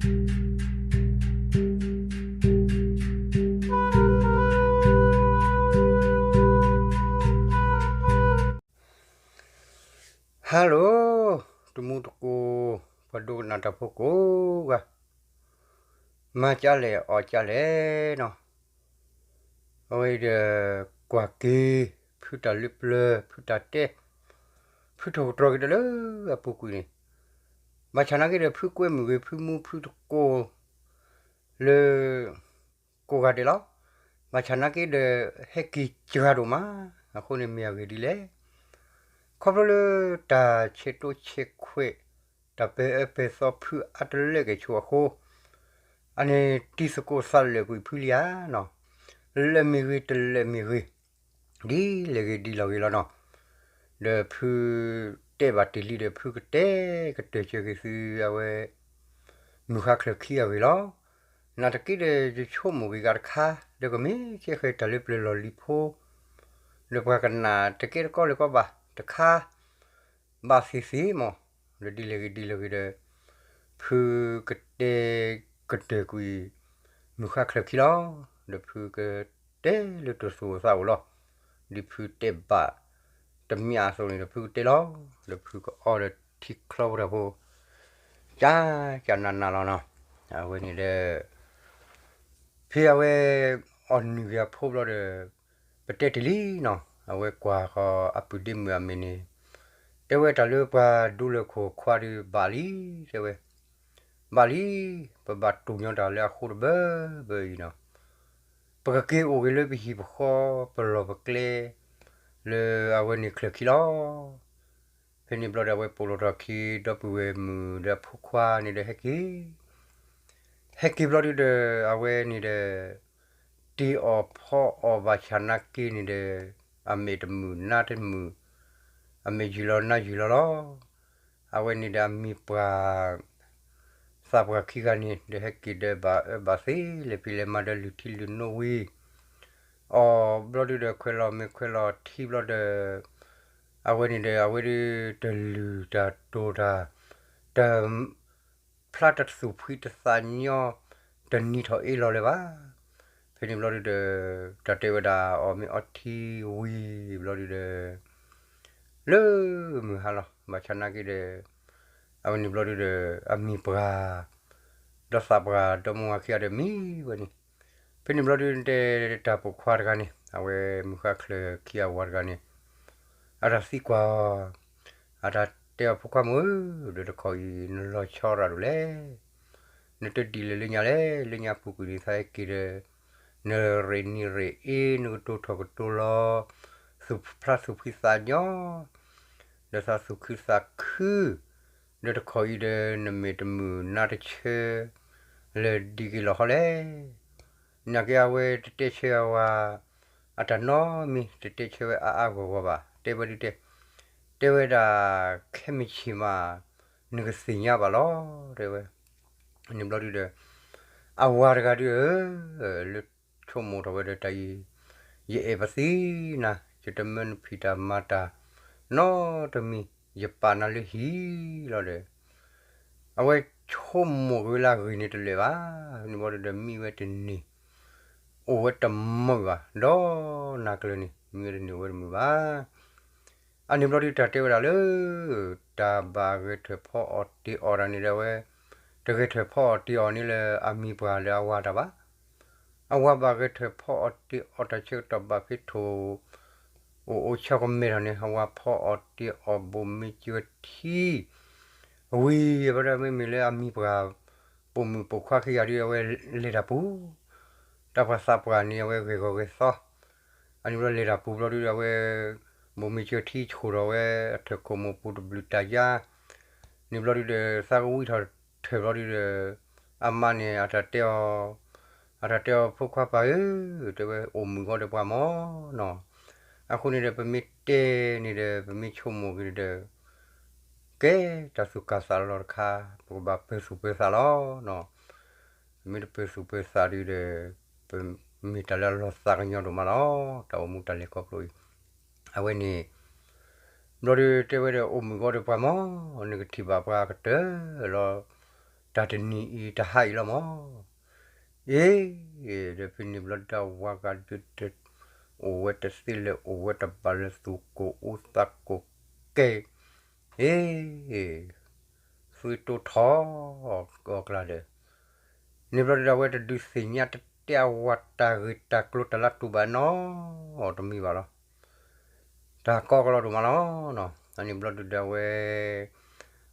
Hello, တမူတကိး ပှၤဒိကနၣ်တၢ်ဖိကိးဂၤ, မၤကၢ်လဲၣ်အီၣ်ကၢ်လဲၣ်နီၤ, အဝဲဒီး ကွၢ်က့ၤ ဖုတၢ်လၢပျၢၤ ဖုတၢ်တဲ ဖုထိၣ်ကတြီၤက့ၤတၢ်လၢအပူၤကွံာ်န့ၣ်, ဘၣ်ဆၣ်နာ်က့ဒီး ဖုကွဲမုၢ်ဂ့ၤ ဖုမူဖုတကိး လၢ ကိးဂၤဒဲးလီၤ. ဘၣ်ဆၣ်နာ်က့ဒီး ဟဲက့ၤစှၤဒိၣ်မး, အဃိန့ၣ်မ့ၢ်အဂ့ၢ်ဒ်လဲၣ်. ခီဖျိလၢတၢ်ဆဲးတိဆဲးခွဲး တၢ်ပဲာ်အၢပဲာ်သီဖုအါတလၢကဲၣ်ဆိးအဃိ, အန့ၣ်တံၤသကိးသးလၢာ်ကွံာ်ဖုလံဧါနီၤ, လၢာ်မ့ၢ်ဂ့ၤတလၢာ်မ့ၢ်ဂ့ၤ, ဒ်လဲၣ်ဂ့ၤဒ်လဲၣ်ဂ့ၤလီၤနီၤ. ဒီးဖုတဲဘၣ်တ့ၢ်လံဒီး ဖုကတဲကတၢၢ်စၢၤက့ၤသုအဝဲ မုၢ်ဃါချၢၣ်ခံအဂ့ၢ်လီၤ. နာ်သက့ဒီး ယဆိကမိၣ်ဂ့ၤဂၤတခါ, ဒီးကမ့ၢ်ကဲဃဲၤတၢ်လၢပျၢၤလီၢ်လံၤဖိ, ဒီးပှၤကနၣ်တကဲတကီလၢၤကီဘၣ်တခါ, ဘၣ်သ့ၣ်သ့ၣ်မး, ဒီးဒ်လဲၣ်ဂ့ၤဒ်လဲၣ်ဂ့ၤဒီး ဖုကတဲကတၢၢ်ကွံာ် မုၢ်ဃါချၢၣ်ခံလီၤ. ဒီးဖုကတဲလၢတသူၣ်အိၣ်သးအိၣ်လီၤ. ဒ်ဖုတဲဘၣ်တမံၤအသိးန့ၣ်ဒီး ဖုကတဲလီၤ. ဒီးဖုကအီဒီးထံချီဖိတၢ်ဖိ ကၢ်ကၢ်နးနးလီၤနီၤ. အဝဲန့ၣ်ဒီး ဖဲအဝဲ အီၣ်နုၢ်က့ၤအဖိဘျီဒီး ပတဲတ့ၢ်လံနီၤ, အဝဲကွၢ်ဃီအပုၢ်ဒ့မုၣ်အမဲာ်န့ၣ်, တဲဝဲတၢ်လၢပှၤဒိလၢခိၣ်ခွါဒီးဘၣ်လံ, တဲဝဲ, ဘၣ်လံ, ပဘၣ်တူၢ်ညီတၢ်လၢအဃိတဘၢဘၢအံၤနီၤ, ပကက့ၤအိၣ်ဂ့ၤလၢပဟံၣ်ပဃီ ပလီၢ်ပကျဲ လၢအဝဲန့ၣ်ချၢၣ်ခံလီၤ. ဖဲန့ၣ်ဘျီဒီး အဝဲပိာ်လိာ်ထီၣ်ခံ ဒီပုၢ်ဝဲၢ်မုၣ်ဒီးအဖိခွါန့ၣ်ဒီးဟဲက့ၤ, ဟဲက့ၤဘျီဒုဒီး အဝဲန့ၣ်ဒီး တ့အီၣ်ဖီအီၣ်ဘၣ်ဆၣ်နာ်က့န့ၣ်ဒီး အမဲာ်တမုာ်နါတမုာ်, အမဲာ်ယုၢ်လီၤနါယုၢ်လီၤလီၤ. အဝဲန့ၣ်ဒီးအမံၤပှၢ် သးပှၢ်ခံဂၤန့ၣ်ဒီး ဟဲက့ၤဒီးဘၣ်အၢဘၣ်သီ လဲၤဖံးလဲၤမၤဒီးလုၢ်ထံလုၢ်နိဝံၤ အီၣ်ဘျီဒုဒီး ခွဲးလီၤမ့ၤခွဲးလီၤထံဘျီဒီး အဝဲန့ၣ်ဒီး အဝဲဒုတလုၢ်တၢ်တိၢ်တၢ် တဖျါတသူၣ်ဖှံတသးညီ တနံၤထီၣ်အ့လီၤလၢၤဘၣ်. ဖဲန့ၣ်ဘျီဒုဒီး တၢ်တဲဝဲဒၣ် အီၣ်မ့ၤအီထံဝံၤဘျီဒုဒီး လၢမုၢ်ဟါလီၤ. ဘၣ်ဆၣ်နာ်က့ဒီး အဝဲန့ၣ်ဘျီဒုဒီး အမံၤပှၢ် ဒီးသးပှၢ်ဒီမါဝၤခံဂၤဒီးမံဝဲန့ၣ်. ဖဲန့ၣ်ဘျီဒုတဲ တၢ်ပိာ်ခွါတဂၤန့ၣ် အဝဲမုၢ်ဃါချၢၣ်ခံအဝၤတဂၤန့ၣ် အတၢ်သံကွၢ်အီၤ, အတၢ်တဲအီၤ ဖိခွါမုၣ်ဧၢ, ဒီးတခီအံၤနလီၤဆီရၣ်ဒိၣ်လဲၣ်, နတဒ်လဲၣ်လၢညါလဲၣ်, လၢညါပူၤကွံာ်န့ၣ် သးဟဲက့ၤဒီး နရ့ၣ်နံၤရ့ၣ်အ့ နကတိၤထီၣ်ကတိၤလီၤ သူၣ်ဖျါသူၣ်ဖှံသးညီ ဒီးသးသူၣ်ခုသးခု, ဒီးတခီအံၤဒီး နမဲာ်တမုာ်နါတဆၢ လၢဒ်က့ၤလီၤဟီလဲၣ်. နာ်က့အဝဲတတဲဆၢအဝၤ အတၢ်နီတမံၤ တတဲဆၢဝဲအါအါဂီၢ်ဂီၢ်ဘၣ်. တဲဝဲဒ်တဲ, တဲဝဲဒၣ် ခဲမုၢ်ဆ့ၣ်မး နကသ့ၣ်ညါဘၣ်လီၤ တဲဝဲ. န့ၣ်ဘျီဒုဒီး အဝၤတဂၤဒုဧၢ, လၢဆိကမိၣ်ထီၣ်ဝဲဒီးတၢ်အံၤ ယအဲၣ်ပသံနၤ, ယတမၢနဖံးတၢ်မၤတၢ် နီတမံၤ, ယပာ်နၤလၢဟံၣ်လီၤဒီး အဝဲဆိကမိၣ်က့ၤဝဲလၢအဂ့ၢ်န့ၣ်တလၢာ်ဘၣ်. န့ၣ်ဘျီဒုဒီး မံဝဲတန့ၢ် အိၣ်ဝဲတမုာ်ဘၣ်, ဒီးနၤကျၢၤန့ၣ် မံဝဲတန့ၢ်အိၣ်ဝဲတမုာ်ဘၣ်. အန့ၣ်ဘျီဒုတၢ်တဲဝဲဒၣ်လၢ တၢ်ဘၣ်ဂဲၤထၢၣ်ဖီအီၣ်တ့ၢ်အီၣ်တၢ်န့ၣ်ဒီး အဝဲ တဂဲၤထၢၣ်ဖီအီၣ်တ့ၢ်အီၣ်န့ၣ်လၢအမံၤပှၢ်လၢအဝၤတၢ်ဘၣ်. အဝၤဘၣ်ဂဲၤထၢၣ်ဖီအီၣ်တ့ၢ်အီၣ်တၢ်ဆၢကတီၢ်ဘၣ်ဖဲထိၣ် အိၣ်အိၣ်ဆီကမဲာ်ထီၣ်န့ၣ် အဝၤဖီအီၣ်တ့ၢ်အီၣ်ဘိၣ်မ့ၢ်စၢၤထံ ဝံၤဘျီဒီး မ့မ့ၢ်လၢအမံၤပှၢ် ပိာ်မုၣ်ပိာ်ခွါခံဂၤဒု အဝဲလဲၤတၢ်ပူၤ, တၢ်ပှၤသးပှၢ်န့ၣ် အဝဲဂ့ၢ်ဂီၤဂ့ၤသီ, အန့ၣ်ဘျီလဲၤတၢ်ပူၤဘျီဒု အဝဲ ဘိၣ်မ့ၢ်စၢၤထံဆိၣ်ထီၣ်ဝဲ အထၢၣ်ခိၣ်မိၢ်ပူၤတဘျုးတၢ်ယါ, န့ၣ်ဘျီဒုဒီး သးကဝံၣ်ထီၣ်ထၢၣ်ဘျီဒုဒီး အမါန့ၣ် အတၢ်တဲအီၤ အတၢ်တဲအီၤ ဖိခွါပၢ်ဧၢ, တဲဝဲ အိၣ်မုာ်ဂီၤဒီးပှၤမၢ်နီၤ. အဃိန့ၣ်ဒီး ပမ့ၢ်တဲန့ၣ်ဒီး ပမ့ၢ်ဆိကမိၣ်က့ၤန့ၣ်ဒီး ကဲတၢ်သူၣ်ကၢ်သးလီၤတခါ, ပကဘၣ်ပၢၤသူၣ်ပၢၤသးလီၤနီၤ. ပမ့ၢ်တပၢၤသူၣ်ပၢၤသးဒုဒီး ပမ့ၢ်တၢ်လၢအလီၤသးကညီၤဒိၣ်မးလီၤ. တၢ်အိၣ်မူတၢ်လဲၤခီဖျိအံၤ အဝဲန့ၣ် ဘျီဒုတဲဝဲဒီး အိၣ်မုာ်ဂီၤဒီးပှၤမၢ်, နကထံၣ်ဘၣ်ပှၤကတၢၢ်လီၤ. တၢ်တနံၤအံၤတဟါအံၤလီၤမၢ်. အ့ ဒီးဖဲန့ၣ်ဘျီဒုးအဝၤဂၤဒုး အိၣ်ဝဲတသ့လၢၤ အိၣ်ဝဲတဘၣ်လၢသူၣ်ကိၢ်အူသးကိၢ်ကဲ, အ့ သွံတိၢ်ထီၣ် ကိးကျါဒီး န့ၣ်ဘျီဒုးဒီးအဝဲတဒုးသ့ၣ်ညါတတဲအဝၤ တၢ်ဂ့ၢ်တၢ်ကျိၤတၢ်လၢတူၢ်ဘၣ်နီတမံၤဘၣ်လီၤ. တၢ်ကီကလီဒိၣ်မးလီၤ. အန့ၣ်ဘျီဒုးဒီးအဝဲ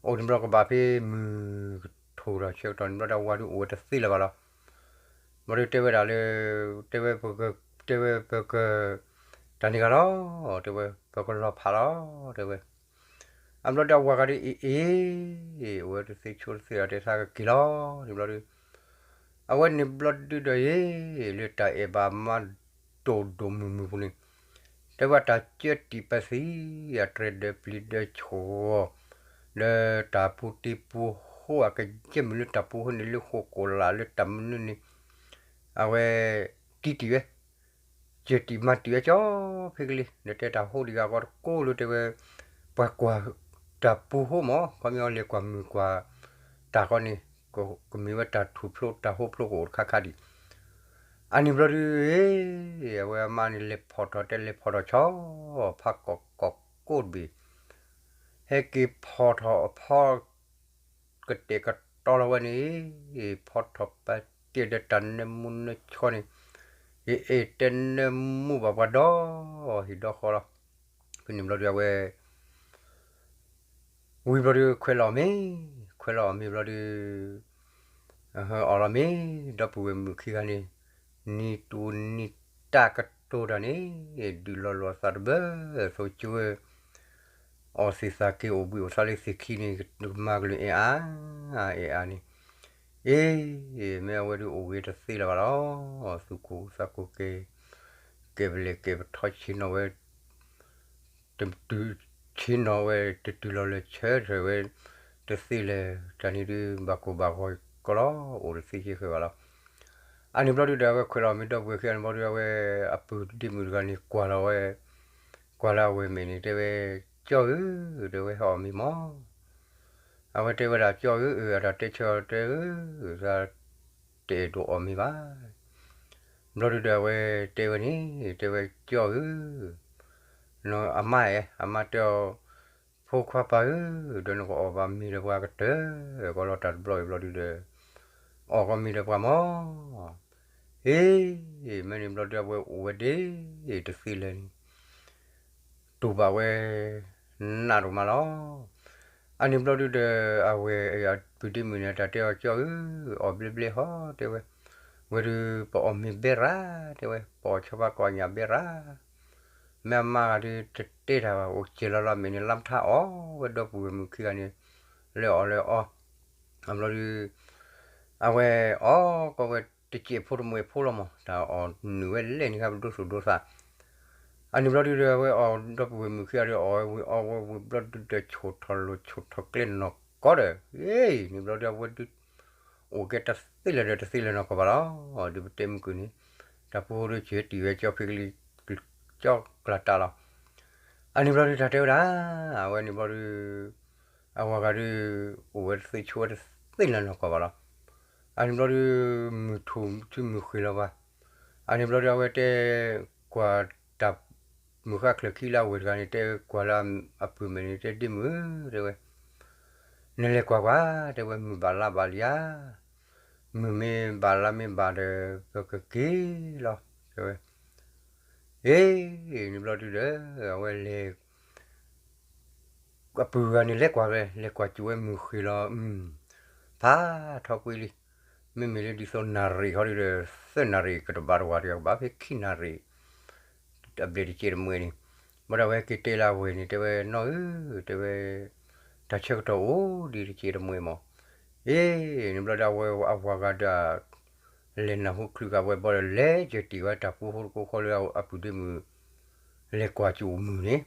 အိၣ်န့ၣ်ဘျီကဘၣ်ဖဲမုၢ်ထူၣ်ဒီးဆၢကတီၢ်န့ၣ်ဘျီဒီးအဝၤဒုးအိၣ်ဝဲတသ့လၢၤဘၣ်လီၤ. ဘျီဒုးတဲဝဲဒၣ်လၢ တဲဝဲပက တဲဝဲပက တၢ်န့ၣ်ဂၤလီၤ. တဲဝဲပကလီၤဖးလီၤ တဲဝဲ အဘျီဒုးအဝၤဂၤဒုးအ့ၣ်အ့ၣ် အိၣ်ဝဲတသ့ဆိတသ့ဒီးတဲသးကက့ၤလီၤ. န့ၣ်ဘျီဒုး အဝဲန့ၣ်ဘျီဒုးဒီးအ့ၣ် လၢတၢ်အဲၣ်ဘၣ်မၤဒိၣ်ဒိၣ်မုၢ်မုၢ်ပူၤန့ၣ် တဲဝဲတၢ်ကၢတံာ်ပသံ အတြဲၤဒၢးပျံၤဒၢးဆှီ ဒီးတၢ်ပူၤတံၤပူၤဟိအကယဲၢ်မုၢ်လၢတၢ်ပူၤဟိန့ၣ်လၢဃိာ်ကိးလၢ်လၢတၢ်မနုၤန့ၣ် အဝဲ တံတံာ်ဝဲ ကၢတံာ်မၤတံာ်ဝဲကၠီဖဲကလံၤ ဒီးတဲတၢ်ဟိဒံးဂၤကီတကိးလၢတဲဝဲ ပှၤကွၢ်တၢ်ပူၤဟိမၢ် ခီပညီလဲၤကွၢ်မုၢ်ကွၢ်တၢ်ဃီန့ၣ် ကမ့ၢ်ဝဲတၢ်ထူၣ်ဖျိတၢ်ဟိဖျိကအိၣ်တခါခါဒံး အန့ၣ်ဘျီဒုး အဝဲအမါန့ၣ်လဲၤဖီၣ်ထီၣ်တဲလဲၤဖီၣ်ထီၣ်ဆီ ဖးကီၢ်ကီၢ်ကိးတဘ့ၣ် ဟဲက့ၤဖီၣ်ထီၣ်အဖီ ကတဲာ်ကတီၤလီၤဝဲန့ၣ် ဖီၣ်ထီၣ်ပာ်တ့ၢ်ဒီးတၢ်နၢမူနၢဆှီန့ၣ် အ့ၣ်အ့ၣ်တဲနၢမူဘၣ်ပှၤဒီဟံၣ်ဒီဃီလီၤ. ဖဲန့ၣ်ဘျီဒုးအဝဲ ဝံၤဘျီဒုးခွဲးလီၤအီၣ်မ့ၤ, ခွဲးလီၤအီၣ်မ့ၤဘျီဒုး အီၣ်လီၤမ့ၤ ဒီပုၢ်ဝဲၢ်မုၣ်ခံဂၤန့ၣ် နံၤတူနံၤတၢ်ကတိၤတၢ်န့ၣ် ဒုးလီၤလိာ်အသးတဘၢ သိကၠိဝဲ အီၣ်သ့ၣ်သးက့ၤအိၣ်ဘှံးအိၣ်သါလၢသ့ၣ်ခံန့ၣ် ကမၤကလုၢ်အဲၣ်အါ အဲၣ်အါန့ၣ် အ့ မ့ၢ်အဝဲဒုးအိၣ်ဂ့ၤတသ့လၢၤဘၣ်လီၤ. သူၣ်ကိၢ်သးကိၢ်ကဲ ကဲပလဲၤကဲပထီဆ့ၣ်နီၤဝဲ တတုၤဆ့ၣ်နီၤဝဲ တတုၤလီၤလၢဆၢထၢၣ်ဝဲ တသ့လၢၤ တၢ်န့ၣ်ဒုး ဘၣ်ကိၢ်ဘၣ်ဂီၤကီလီၤ အိၣ်တသ့ဆ့ဃဲၤဘၣ်လီၤ. အန့ၣ်ဘျီဒုးဒီးအဝဲခွဲးလီၤမ့ၤဒီပုၢ်ဝဲၢ်ခံဂၤန့ၣ်ဘျီဒုး အဝဲအပုၢ်ဒ့မုၣ်တဂၤန့ၣ် ကွၢ်လီၤဝဲ ကွၢ်လၢအဝဲမဲာ်န့ၣ် တဲဝဲ ကၠီဧၢ တဲဝဲ ဟဲအီၣ်မ့ၤမၢ် အဝဲတဲဝဲဒၣ် ကၠီဧၢ အတၢ် တဲဆၢတဲဧၢ သးတအဲၣ်ဒိးအီၣ်မ့ၤဘၣ်. ဘျီဒုးဒီးအဝဲတဲဝဲန့ၣ် တဲဝဲ ကၠီဧၢ အမါအဲၣ် အမါတဲအီၤ ဖိခွါပၢ်ဧၢ ဒီးနကအီၣ်ဘၣ်မ့ၤဒီးပှၤကတၢၢ် ကီလီၤတၢ်တဘျီအံၤဘျီဒုးဒီး အီၣ်ကီမ့ၤဒီးပှၤမၢ် အ့ မ့ၢ်န့ၣ်ဘျီဒုးအဝဲအိၣ်ဝဲဒၣ် တသ့လၢၤန့ၣ် တူၢ်ဘၣ်ဝဲ နးဒိၣ်မးလီၤ. အန့ၣ်ဘျီဒုးဒီး အဝဲ အပုၢ်ဒ့မုၣ်န့ၣ် အတၢ်တဲအီၤ ကၠီဧၢ အီၣ်ဘျဲဘျဲဟီ တဲဝဲ ဝဲဒုး ပအီၣ်မ့ၤဘဲရၣ် တဲဝဲ ပအီၣ်ဆီဖါကီၢ်ညၣ်ဘဲရၣ် မ့ၢ်အမါဂၤဒုး တတဲတၢ်ဘၣ် အိၣ်စဲးလီၤလီၤမဲာ်န့ၣ် လါမထါအီၣ်ဝဲဒီပုၢ်ဝဲၢ်မုၣ်ခံဂၤန့ၣ် လၢအီၣ်လၢအီ အဘျီဒုး အဝဲအီၣ်ကီဝဲတစဲးဖိတမှဲးဖိလီၤမၢ် တၢ်အီၣ်နုာ်ဝဲလဲၣ်န့ၣ် ဟဲပဒိသူၣ်ဒိသး အန့ၣ်ဘျီဒုးဒီး အဝဲအီၣ်ဒီပုၢ်ဝဲၢ်မုၣ်ခံဂၤဒီး အီၣ်ဝဲဝံၤအီဝဲဝံၤဘျီဒုးဒီး ဆိၣ်ထီၣ်လိာ်ဆိၣ်ထီၣ်ကျဲနီၢ်ကီဒီး အ့ န့ၣ်ဘျီဒုးအဝဲဒုး အိၣ်ကဲတသ့လၢၤဒီးတသ့လၢၤနီၢ်ကီၢ်ဘၣ်လီၤ. ဒုးပတဲမုၢ်ကုၢ်န့ၣ် တၢ်ပူဖိဒုးကၢတံာ်ဝဲကၠီဖဲကလံၤ ကၠီကျၢ်တၢ်လီၤ. အန့ၣ်ဘျီဒုးတၢ်တဲဝဲဒၣ် အဝဲန့ၣ်ဘျီဒုး အဝၤဂၤဒုး အိၣ်ဝဲတသ့ဆိဝဲတသ့လၢၤနီၢ်ကီၢ်ဘၣ်လီၤ. အန့ၣ်ဘျီဒုး မုၢ်ထူၣ်ဆူမုၢ်ဃ့ၢ်လီၤဘၣ်. အန့ၣ်ဘျီဒုးအဝဲတဲ ကွၢ်တၢ် မုၢ်ဃၣ်ချၢၣ်ခံလၢအဝဲၢ်တဂၤန့ၣ် တဲကွၢ်လၢအပုၢ်မဲာ်န့ၣ် တဲဒ့မုၣ်ဧၢ တဲဝဲ နလဲၤကွၢ်ကွၢ် တဲဝဲ မုၢ်ဘၣ်လါဘၣ်လံဧါ. မုၢ်မ့ၢ်ဘၣ်လါမ့ၢ်ဘၣ်ဒီး ပကက့ၤလီၤ တဲဝဲ. အ့ န့ၣ်ဘျီဒုးဒီး အဝဲလဲၤ အပုၢ်ဂၤန့ၣ်လဲၤကွၢ်ဝဲ လဲၤကွၢ်စူၤဝဲမုၢ်ဃ့ၢ်လီၤ ဖးထီကွံာ်လံ. မ့မ့ၢ်လၢဒ်သိးနၣ်ရံၣ်ဃီဒုးဒီး သၢနၣ်ရံၣ်ကတဘၣ်တဝၢ်တဂၤ ကဘၣ်ဖဲခံနၣ်ရံၣ် အဘျဲၣ်တကဲတမှဲၤန့ၣ် ဘၣ်ဒီးအဝဲက့ၤတဲလၢအဝဲၢ်န့ၣ် တဲဝဲ နီၢ်ဧၢ တဲဝဲ တၢ်ဆၢကတီၢ်အိၣ်ဒံးတကဲတမှဲၤမး. အ့ န့ၣ်ဘျီဒီးအဝဲအဝၤဂၤဒီး လဲၤနၢ်ဟူချုးဃာ်ဝဲဘၣ်ဒီး လဲၤယတံာ်ဝဲတၢ်ပူဖိတကိးဃီလၢအပုၢ်ဒ့မုၣ် လဲၤကွၢ်စူၤမုၢ်န့ၣ်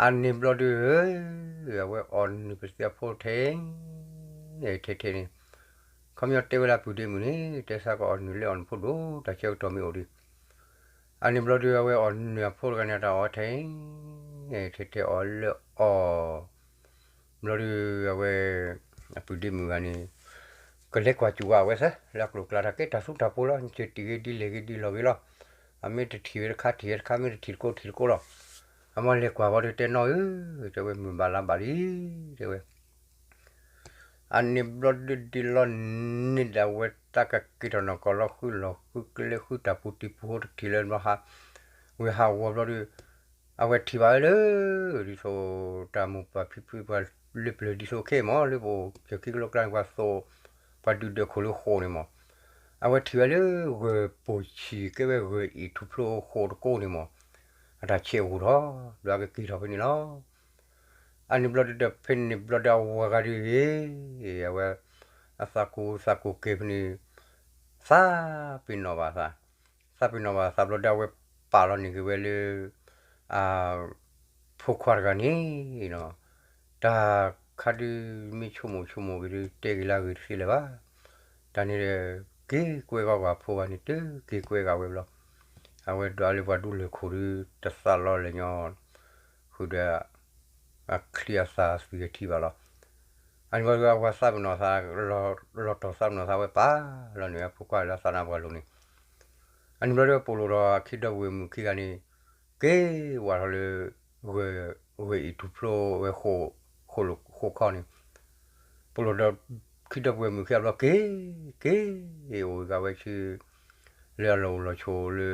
အန့ၣ်ဘျီဒုး အဝဲအီၣ်နုာ်ပသံအဖိထဲ ထဲထဲန့ၣ် ခီပညီတဲဝဲလၢအပုၢ်ဒ့မုၣ်န့ၣ် တဲသးကအီၣ်နုာ်လဲအီၣ်နုာ်ဖိဒိၣ် တၢ်ဆၢကတီၢ်မ့ၢ်အိၣ်ဒံး. အန့ၣ်ဘျီဒုး အဝဲအီၣ်နုာ်အဖိတဂၤန့ၣ် တၢ်အီၣ်ထဲ ထဲထဲအီၣ်လၢအီၣ် ဘျီဒုး အဝဲ အပုၢ်ဒ့မုၣ်ဂၤန့ၣ် ကလဲၤကွၢ်စူၣ်ဝဲအဝဲသ့ၣ် လၢအကျိၤကျါတၢ်ကဲတၢ်သူတၢ်ပူၤလီၤ, နစၢၤတံၢ်ဂ့ၤဒ်လဲၣ်ဂ့ၤဒ်လဲၣ်ဂ့ၤလီၤ, အမ့ၢ်တထံၣ်ဝဲတခါထံၣ်ဝဲတခါ မ့ၢ်တထံၣ်တကိးထံၣ်တကိးလီၤ, အမ့ၢ်လဲၤကွၢ်ဝံၤဒီးတဲနီၢ်ဧၢ, တဲဝဲမုၢ်ဘၣ်လါဘၣ်လံ, တဲဝဲ အန့ၣ်ဘျီဒုးဒ်လီၤန့ၣ်ဒီး အဝဲတၢ်ကက့ၤထီၣ်နီၢ်ကီၢ်လီၤဃုလီၤဃုကျဲဃုတၢ်ပူၤတံၢ်ပူၤဟိတထံၣ်လၢဘျီဟး, ဝံၤဟးဂီၤဘျီဒုး, အဝဲထံၣ်ဘၣ်ဝဲလၢ ဒ်သိးတၢ်မိၢ်ပၢ်ဖံဖုပှၤလၢပျၢၤဒ်သိးခဲအံၤမး လၢပအိၣ်စၢၤခံကလိကျါန့ၣ် ပှၤသိး, ပှၤဒုးဒၢးခိၣ်လၢဃိာ်န့ၣ်မး, အဝဲထံၣ်ဝဲလၢဂၢၢ်ပိာ်ဆံၣ်ကဲဝဲဂၢၢ်အံၣ်ထူၣ်ဖျိဃိာ်တကိးန့ၣ်မး, အတၢ်ဆဲးအိၣ်ထီၣ်, ဒီးအကက့ၤထီၣ်ဖဲန့ၣ်လီၤ. အန့ၣ်ဘျီဒုးဒီး ဖဲန့ၣ်ဘျီဒီးအဝၤဂၤဒုးအံၤ, အဝဲ, အသးကိၢ်သးကိၢ်က့ၤဖဲန့ၣ်, သးပ့ၤနီၣ်ဘၣ်သး, သးပ့ၤနီၣ်ဘၣ်သးဘျီဒီး အဝဲပာ်လီၤန့ၢ်က့ၤဝဲလၢ, အ, ဖိခွါတဂၤန့ၣ်, တၢ်ခါဒုးမ့ၢ်ဆိကမိၣ်ဆိကမိၣ်က့ၤဒုး တဲက့ၤလၢအဂ့ၤတသ့လၢၤဘၣ်. တၢ်န့ၣ်ဒီး, က့ၤကွဲဂီၤဂၤဖိဘၣ်န့ၣ် တက့ၤကွဲဂၤဝဲဘျီ, အဝဲဒွးလၢပှၤဒူလၢၢ်ခိၣ်ဒုး တသးလီၤလဲၤညီ, ဃုာ်ဒီး အချံအသၣ်အသွံၣ်အထံၣ်ဘၣ်လီၤ. အန့ၣ်ဘျီဒီးအဝၤသးပ့ၤနီၣ်သး, လီၤတီၢ်သးပ့ၤနီၣ်သးဝဲပာ်လီၤန့ၢ်အဖိခွါလၢအသးနါပှၢ်လိၤန့ၣ်, အန့ၣ်ဘျီဒီး ပိာ်လိာ်ဒီးအခံဒီပုၢ်ဝဲၢ်မုၣ်ခံဂၤန့ၣ်, က့ၤဝးထီၣ်လၢ, ဂၢၢ်အံၣ်ထူၣ်ဖျိဝဲ, ဃိာ်ခီန့ၣ်, ပိာ်လိာ်ဒီး, ခံဒီပုၢ်ဝဲၢ်မုၣ်ခံဂၤဘျီက့ၤ, က့ၤ, အိၣ်ဂၤဝဲဆူ, လၢအလီၢ်အိၣ်လီၤဆိးလ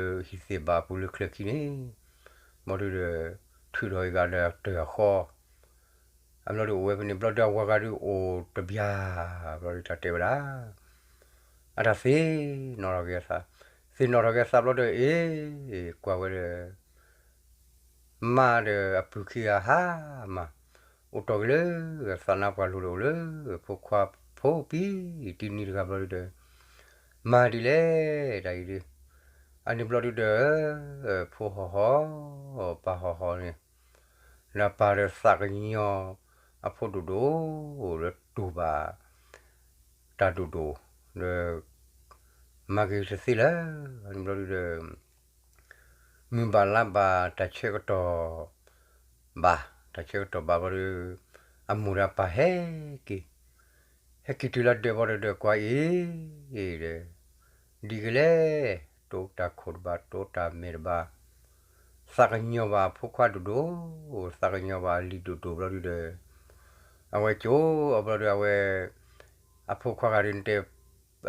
ၢဟံၣ်သ့ၣ်ဘၣ်အပူၤလၢချၢခံန့ၣ်, ဘျီဒုးဒီး, ထုးထီၣ်အံၤဂၤဒီးတၢၢ်ဃီ အဘျီဒုးအိၣ်ဝဲဖဲန့ၣ်ဘျီဒီးအဝၤဂၤဒုးအိၣ်တဘျီ, ဘျီဒုးတၢ်တဲဝဲဒၣ်, အတၢ်သ့ၣ်နီၣ်ထီၣ်က့ၤအသး, သ့ၣ်နီၣ်ထီၣ်က့ၤအသးဘျီဒီးအ့ၣ်, ကွၢ်ဝဲဒီး, မါဒီးအပုၢ်ခံဂၤဟါမၢ်, အိၣ်တီၢ်က့ၤလၢ, သးနါပှၢ်လိၤဒီးအိၣ်လၢ, ဖိခွါဖိပံ, တနံၤတဂၤဘျီဒုးဒီး, မၤဒ်လဲၣ်တၢ်အံၤဒုး, အန့ၣ်ဘျီဒုးဒီး, ဖိဟီၣ်ဟီၣ်, ပၢ်ဟီၣ်ဟီၣ်န့ၣ် ဒီးပၢ်ဒီးသးကညီၤအဖိဒိၣ်ဒိၣ်, ဒီးတူၢ်ဘၣ်တၢ်ဒိၣ်ဒိၣ်, ဒီးမၤက့ၤတသ့လၢၤ, န့ၣ်ဘျီဒုးဒီး, မုၢ်ဘၣ်လါဘၣ်တၢ်ဆၢကတီၢ်ဘၣ်, တၢ်ဆၢကတီၢ်ဘၣ်ဘျီဒီး, အမိၢ်ဒီးအပၢ်ဟဲက့ၤ, ဟဲက့ၤတုၤလၢဒၢးဘျီဒီးဒီးကွၢ်အံၤ, ဒီး, ဒ်ကလဲၣ်, တိတၢ်ခိၣ်တဘၣ် တိတၢ်မဲာ်တဘၣ်, သးကညီၤဘၣ်အဖိခွါဒိၣ်ဒိၣ်, သးကညီၤဘၣ်အလံၤဒိၣ်ဒိၣ်ဘျီဒုးဒီး, အဝဲကၠိအဘျီဒီးအဝဲ, အဖိခွါဂၤဒုးတဲ,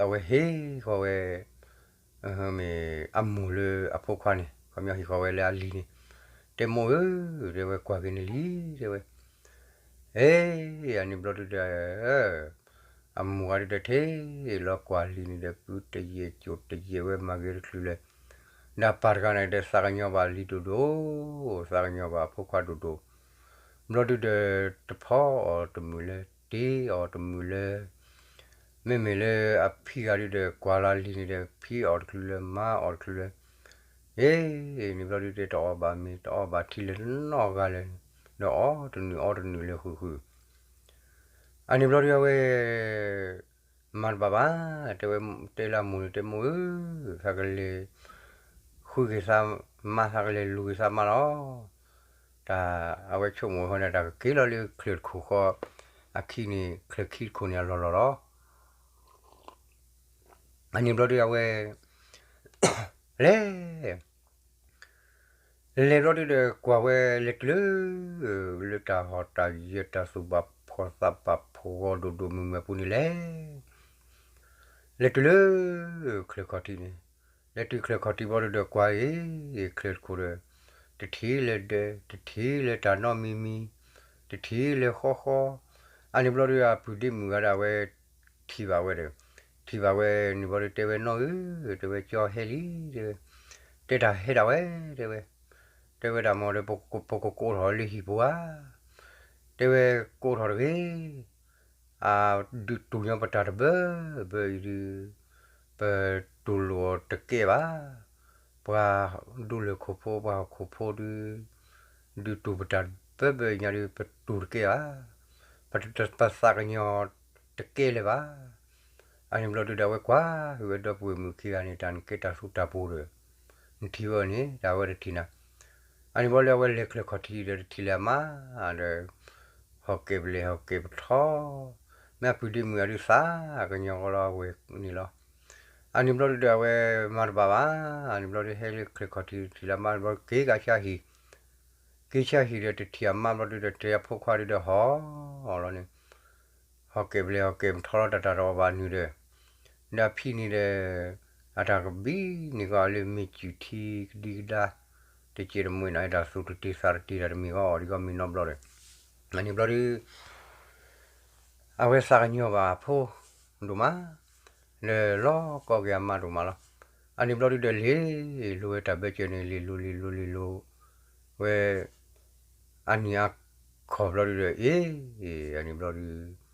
အဝဲဟ့ၣ်ဃီဝဲ, မ့ၢ်အမိၢ်လၢအဖိခွါန့ၣ် ခီပညီဟ့ၣ်ဃီဝဲလၢအလံၤန့ၣ်, တဲမိၢ်ဧၢ, တဲဝဲကွၢ်က့ၤနလံၤ တဲဝဲ, အ့ၣ်, အန့ၣ်ဘျီဒုးဒီး, အမိၢ်ဂၤဒုးဒီးထဲလီၤကွၢ်လံၤန့ၣ်ဒီး ပုတယဲၢ်ကၠိတယဲၢ်ဝဲမၤဂ့ၤတချုးလၢၤ, ဒီးပၢ်တဂၤန့ၣ်ဒီးသးကညီၤဘၣ်လံၤဒိၣ်ဒိၣ်, သးကညီၤဘၣ်အဖိခွါဒိၣ်ဒိၣ်, ဘျီဒုးဒီး, တဖီအီၤတမုာ်လၢၤ တ့အီၤတမုာ်လၢၤ မ့မ့ၢ်လၢအဖံဂၤဒုးဒီး ကွၢ်လီၤလံၤန့ၣ်ဒီး ဖံးအီၤတချုးလၢၤ မၤအီၤတချုးလၢၤ, အ့ၣ်, န့ၣ်ဘျီဒုးတဲတအီၣ်ဘၣ်မ့ၤ တအီၣ်ဘၣ်ထံလၢၤနီတဂၤလၢၤ, ဒီးအီတနုာ်အီတနုာ်လၢၤဃုာ်ဃုာ်, အန့ၣ်ဘျီဒုးအဝဲ မၤတဘၣ်ဘၣ်, တဲဝဲ, တဲလၢအမိၢ်န့ၣ် တဲမိၢ်ဧၢ, သးကလဲၤဃုက့ၤသးမါ သးကလဲၤလူၤက့ၤသးမါလီၤ. တၢ်အဝဲဆိကမိၣ်ဃီန့ၣ် တၢ်ကက့ၤလီၤလၢချၢၣ်တခိၣ်ဃီ, အခံန့ၣ် ချၢၣ်ခံတခိၣ်န့ၣ်အလီၢ်လီၢ်လီၤ. အန့ၣ်ဘျီဒုးအဝဲ လဲၤ လဲၤဘျီဒုးဒီးကွၢ်ဝဲလဲၤတုၤလၢ လၢတၢ်ဟီၣ်တၢ်ယၢၤ တၢ်သူၣ်ဘၣ်ဖှီၣ်သးဘၣ်ဖှီၣ်ဂီၤဒိၣ်ဒိၣ်မုၢ်မုၢ်အပူၤန့ၣ်လဲၣ်. လဲၤတုၤလၢ ချၢၣ်ခီၣ်ထံးန့ၣ်, လဲၤတုၤချၢၣ်ခီၣ်ထံးဘျီဒုးဒီးကွၢ်အံၤ ချၢၣ်တခိၣ်ဒီး တထံၣ်လၢၤဒၢး တထံၣ်လၢၤတၢ်နီတမံၤမံၤ, တထံၣ်လၢၤဃီဃီ, အန့ၣ်ဘျီဒုးအပုၢ်ဒ့မုၣ်ဂၤဒၣ်ဝဲ ထံၣ်ဘၣ်ဝဲဒီး, ထံၣ်ဘၣ်ဝဲန့ၣ်ဘျီဒုးတဲဝဲနီၢ်ဧၢ, တဲဝဲကၠီဟဲလံ, တဲဝဲ, တဲတၢ်ဟဲဒၣ်ဝဲ, တဲဝဲ, တဲဝဲဒၣ်မ့ၢ်ဒီး ပကကိးထီၣ်လၢဟံၣ်ပူၤဧါ, တဲဝဲကိးထီၣ်တဂ့ၤ, အဒုးတူၢ်ညီပတၢ်တဘၢဘၢအံၤဒုး, ပတူၢ်လိာ်အီၤတကဲဘၣ်, ပှၤဒူလၢၢ်ခိၣ်ဖိ ပှၤဟီၣ်ခိၣ်ဖိဒုး, ဒုးတူၢ်ပတၢ်ဘၢဘၢအံၤညါဒုး ပတူၢ်တကဲဘၣ်, ပသးကညီၤတကဲလၢၤဘၣ်. အန့ၣ်ဘျီဒုးဒီးအဝဲကွၢ်က့ၤဝဲဒီပုၢ်ဝဲၢ်မုၣ်ခံဂၤန့ၣ် တၢ်နကဲတၢ်သူတၢ်ပူၤဒီး, နထံၣ်ဝဲန့ၣ် တၢ်ဝဲတထံၣ်နၤ, အန့ၣ်ဘျီလၢအဝဲလဲၤချၢၣ်ခီၣ်ထံးဒီးတထံၣ်လၢၤအမါဒီး, ဟီၣ်ကဲပလဲၤဟီၣ်ကဲပထီ, မ့ၢ်အပုၢ်ဒ့မုၣ်အဒုးသးကညီၤဃီလီၤ အဝဲန့ၣ်လီၤ. အန့ၣ်ဘျီဒုဒီး အဝဲမၤတဘၣ်ဘၣ်, အန့ၣ်ဘျီဒုဟဲလၢချဲၣ်ခီၣ်ထံးထံးလၢမါဘျီ က့ၤကဆါဟံၣ်, က့ၤဆါဟံၣ်ဒီးတထံၣ်အမါဘျီဒုဒီး တဲအဖိခွါဒုဒီးဟီၣ်လီၤန့ၣ်, ဟီၣ်ကဲးဘျဲၣ်ဟီၣ်ကဲးထီလီၤတၢ်တၢ်တအီၣ်ဘၣ်နုာ်ဒီး, ဒီးအဖံန့ၣ်ဒီး အတၢ်ကဘံန့ၢ်ကီးလၢမ့ၢ်စူၢ်ထံကဒံကဒါ, တစဲးတမှဲၤနီၤ အဲၣ်ဒိးသူၣ်တတ့ၤသးတတ့ၤတၢ်တမံၤဂီၢ်အီၤဒံးကီးမ့ၢ်နီတဘျီဒီး, အန့ၣ်ဘျီဒု အဝဲသးကညီၤဘၣ်အဖိဒိၣ်မး, လၢလီၤကီက့ၤအမါဒိၣ်မးလီၤ. အန့ၣ်ဘျီဒုဒီးလ့ၤလိၤဝဲတၢ်ဘၢစၢၤန့ၣ် လ့ၤလိၤလ့ၤလိၤလ့ၤလိၤဝဲ အနံၤအခီၣ်ဘျီဒုဒီး အ့ၣ်, အန့ၣ်ဘျီဒု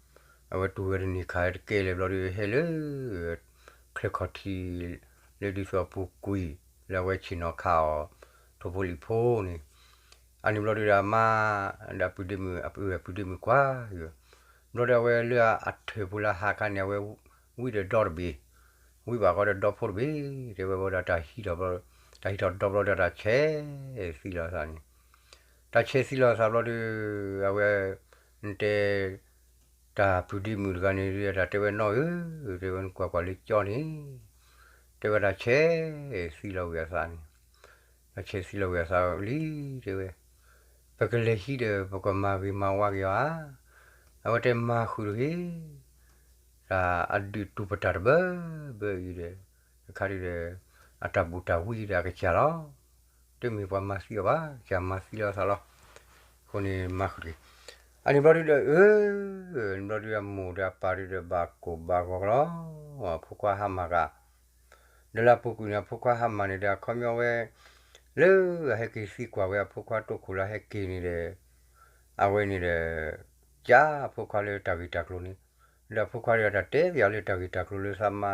အဝဲတူၢ်ဝဲတန့ၢ်ခါတကဲလၢၤဘျီဒု ဟဲလၢ ချဲၣ်ခီၣ်ထံး လၢဒ်သိးအပူၤကွံာ် လၢအဝဲဆ့ၣ်နီၤခးအီၤ ထိၣ်ဖိလံၣ်ဖိန့ၣ်, အန့ၣ်ဘျီဒုဒီးအမါ ဒီးအပုၢ်ဒ့မုၣ် အပုၢ်ဒ့မုၣ်ကွၢ်, ဘျီဒုအဝဲလၢအထၢၣ်ပူၤလၢဟးခါန့ၣ် အဝဲဝံဒီးဒီတဘ့ၣ်, ဝံဘၣ်ဃီဒီးဒီဖိတဘ့ၣ်, တဲဝဲဘျီဒီး တၢ်ဟံးထီၣ်ဘျီ, တၢ်ဟံးထီၣ်ဒီဘျီဒီးတၢ်ဆဲးသံလီၤအသးန့ၣ်, တၢ်ဆဲးသံလီၤအသးဘျီဒု အဝဲ နတဲ တၢ်ပုၢ်ဒ့မုၣ်တဂၤန့ၣ် တၢ်တဲဝဲနီၢ်ဧၢ, တဲဝဲနကွၢ်ကွၢ်လၢကၠီန့ၣ်, တဲဝဲတၢ်ဆဲးသံလီၤဝံၤအသးန့ၣ်, တၢ်ဆဲးသံလီၤဝံၤအသးလံ, တဲဝဲ, ပကလဲၤဟံးဒီး ပကမၤဂ့ၤမၤဝါက့ၤအီၤဧါ, အဝဲတဲမၤဃုာ်တဂ့ၤ, တၢ်အဒုးတူၢ်ပတၢ်တဘၢဘၢအံၤဒီး, တခါဒုဒီး, အတၢ်ဘူၣ်တၢ်ဝံဒီးအကစၢ်လီၤ. တမ့ၢ်ပှၤမၤသံအီၤဘၣ်, ကစၢ်မၤသံလီၤအသးလီၤ. အဃိန့ၣ်မၤဃုာ်တဂ့ၤ. အန့ၣ်ဘျီဒုဒီး အၢ, န့ၣ်ဘျီဒုအမိၢ်ဒီးအပၢ်ဒုဒီးဘၣ်ကိၢ်ဘၣ်ဂီၤလီၤ. အဖိခွါဟါမၢ်ဂၤ ဒီးလၢအပူၤကွံာ်န့ၣ် အဖိခွါဟါမၢ်န့ၣ်ဒီး အခီပညီဝဲ လၢအဟဲက့ၤသံကွၢ်ဝဲအဖိခွါတိခိၣ်လၢအဟဲက့ၤန့ၣ်ဒီး, အဝဲန့ၣ်ဒီး ကးအဖိခွါလၢတၢ်ဂ့ၢ်တၢ်ကျိၤန့ၣ်, ဒီးအဖိခွါဒီးတၢ်တဲပၠးလၢတၢ်ဂ့ၢ်တၢ်ကျိၤလၢသးမါ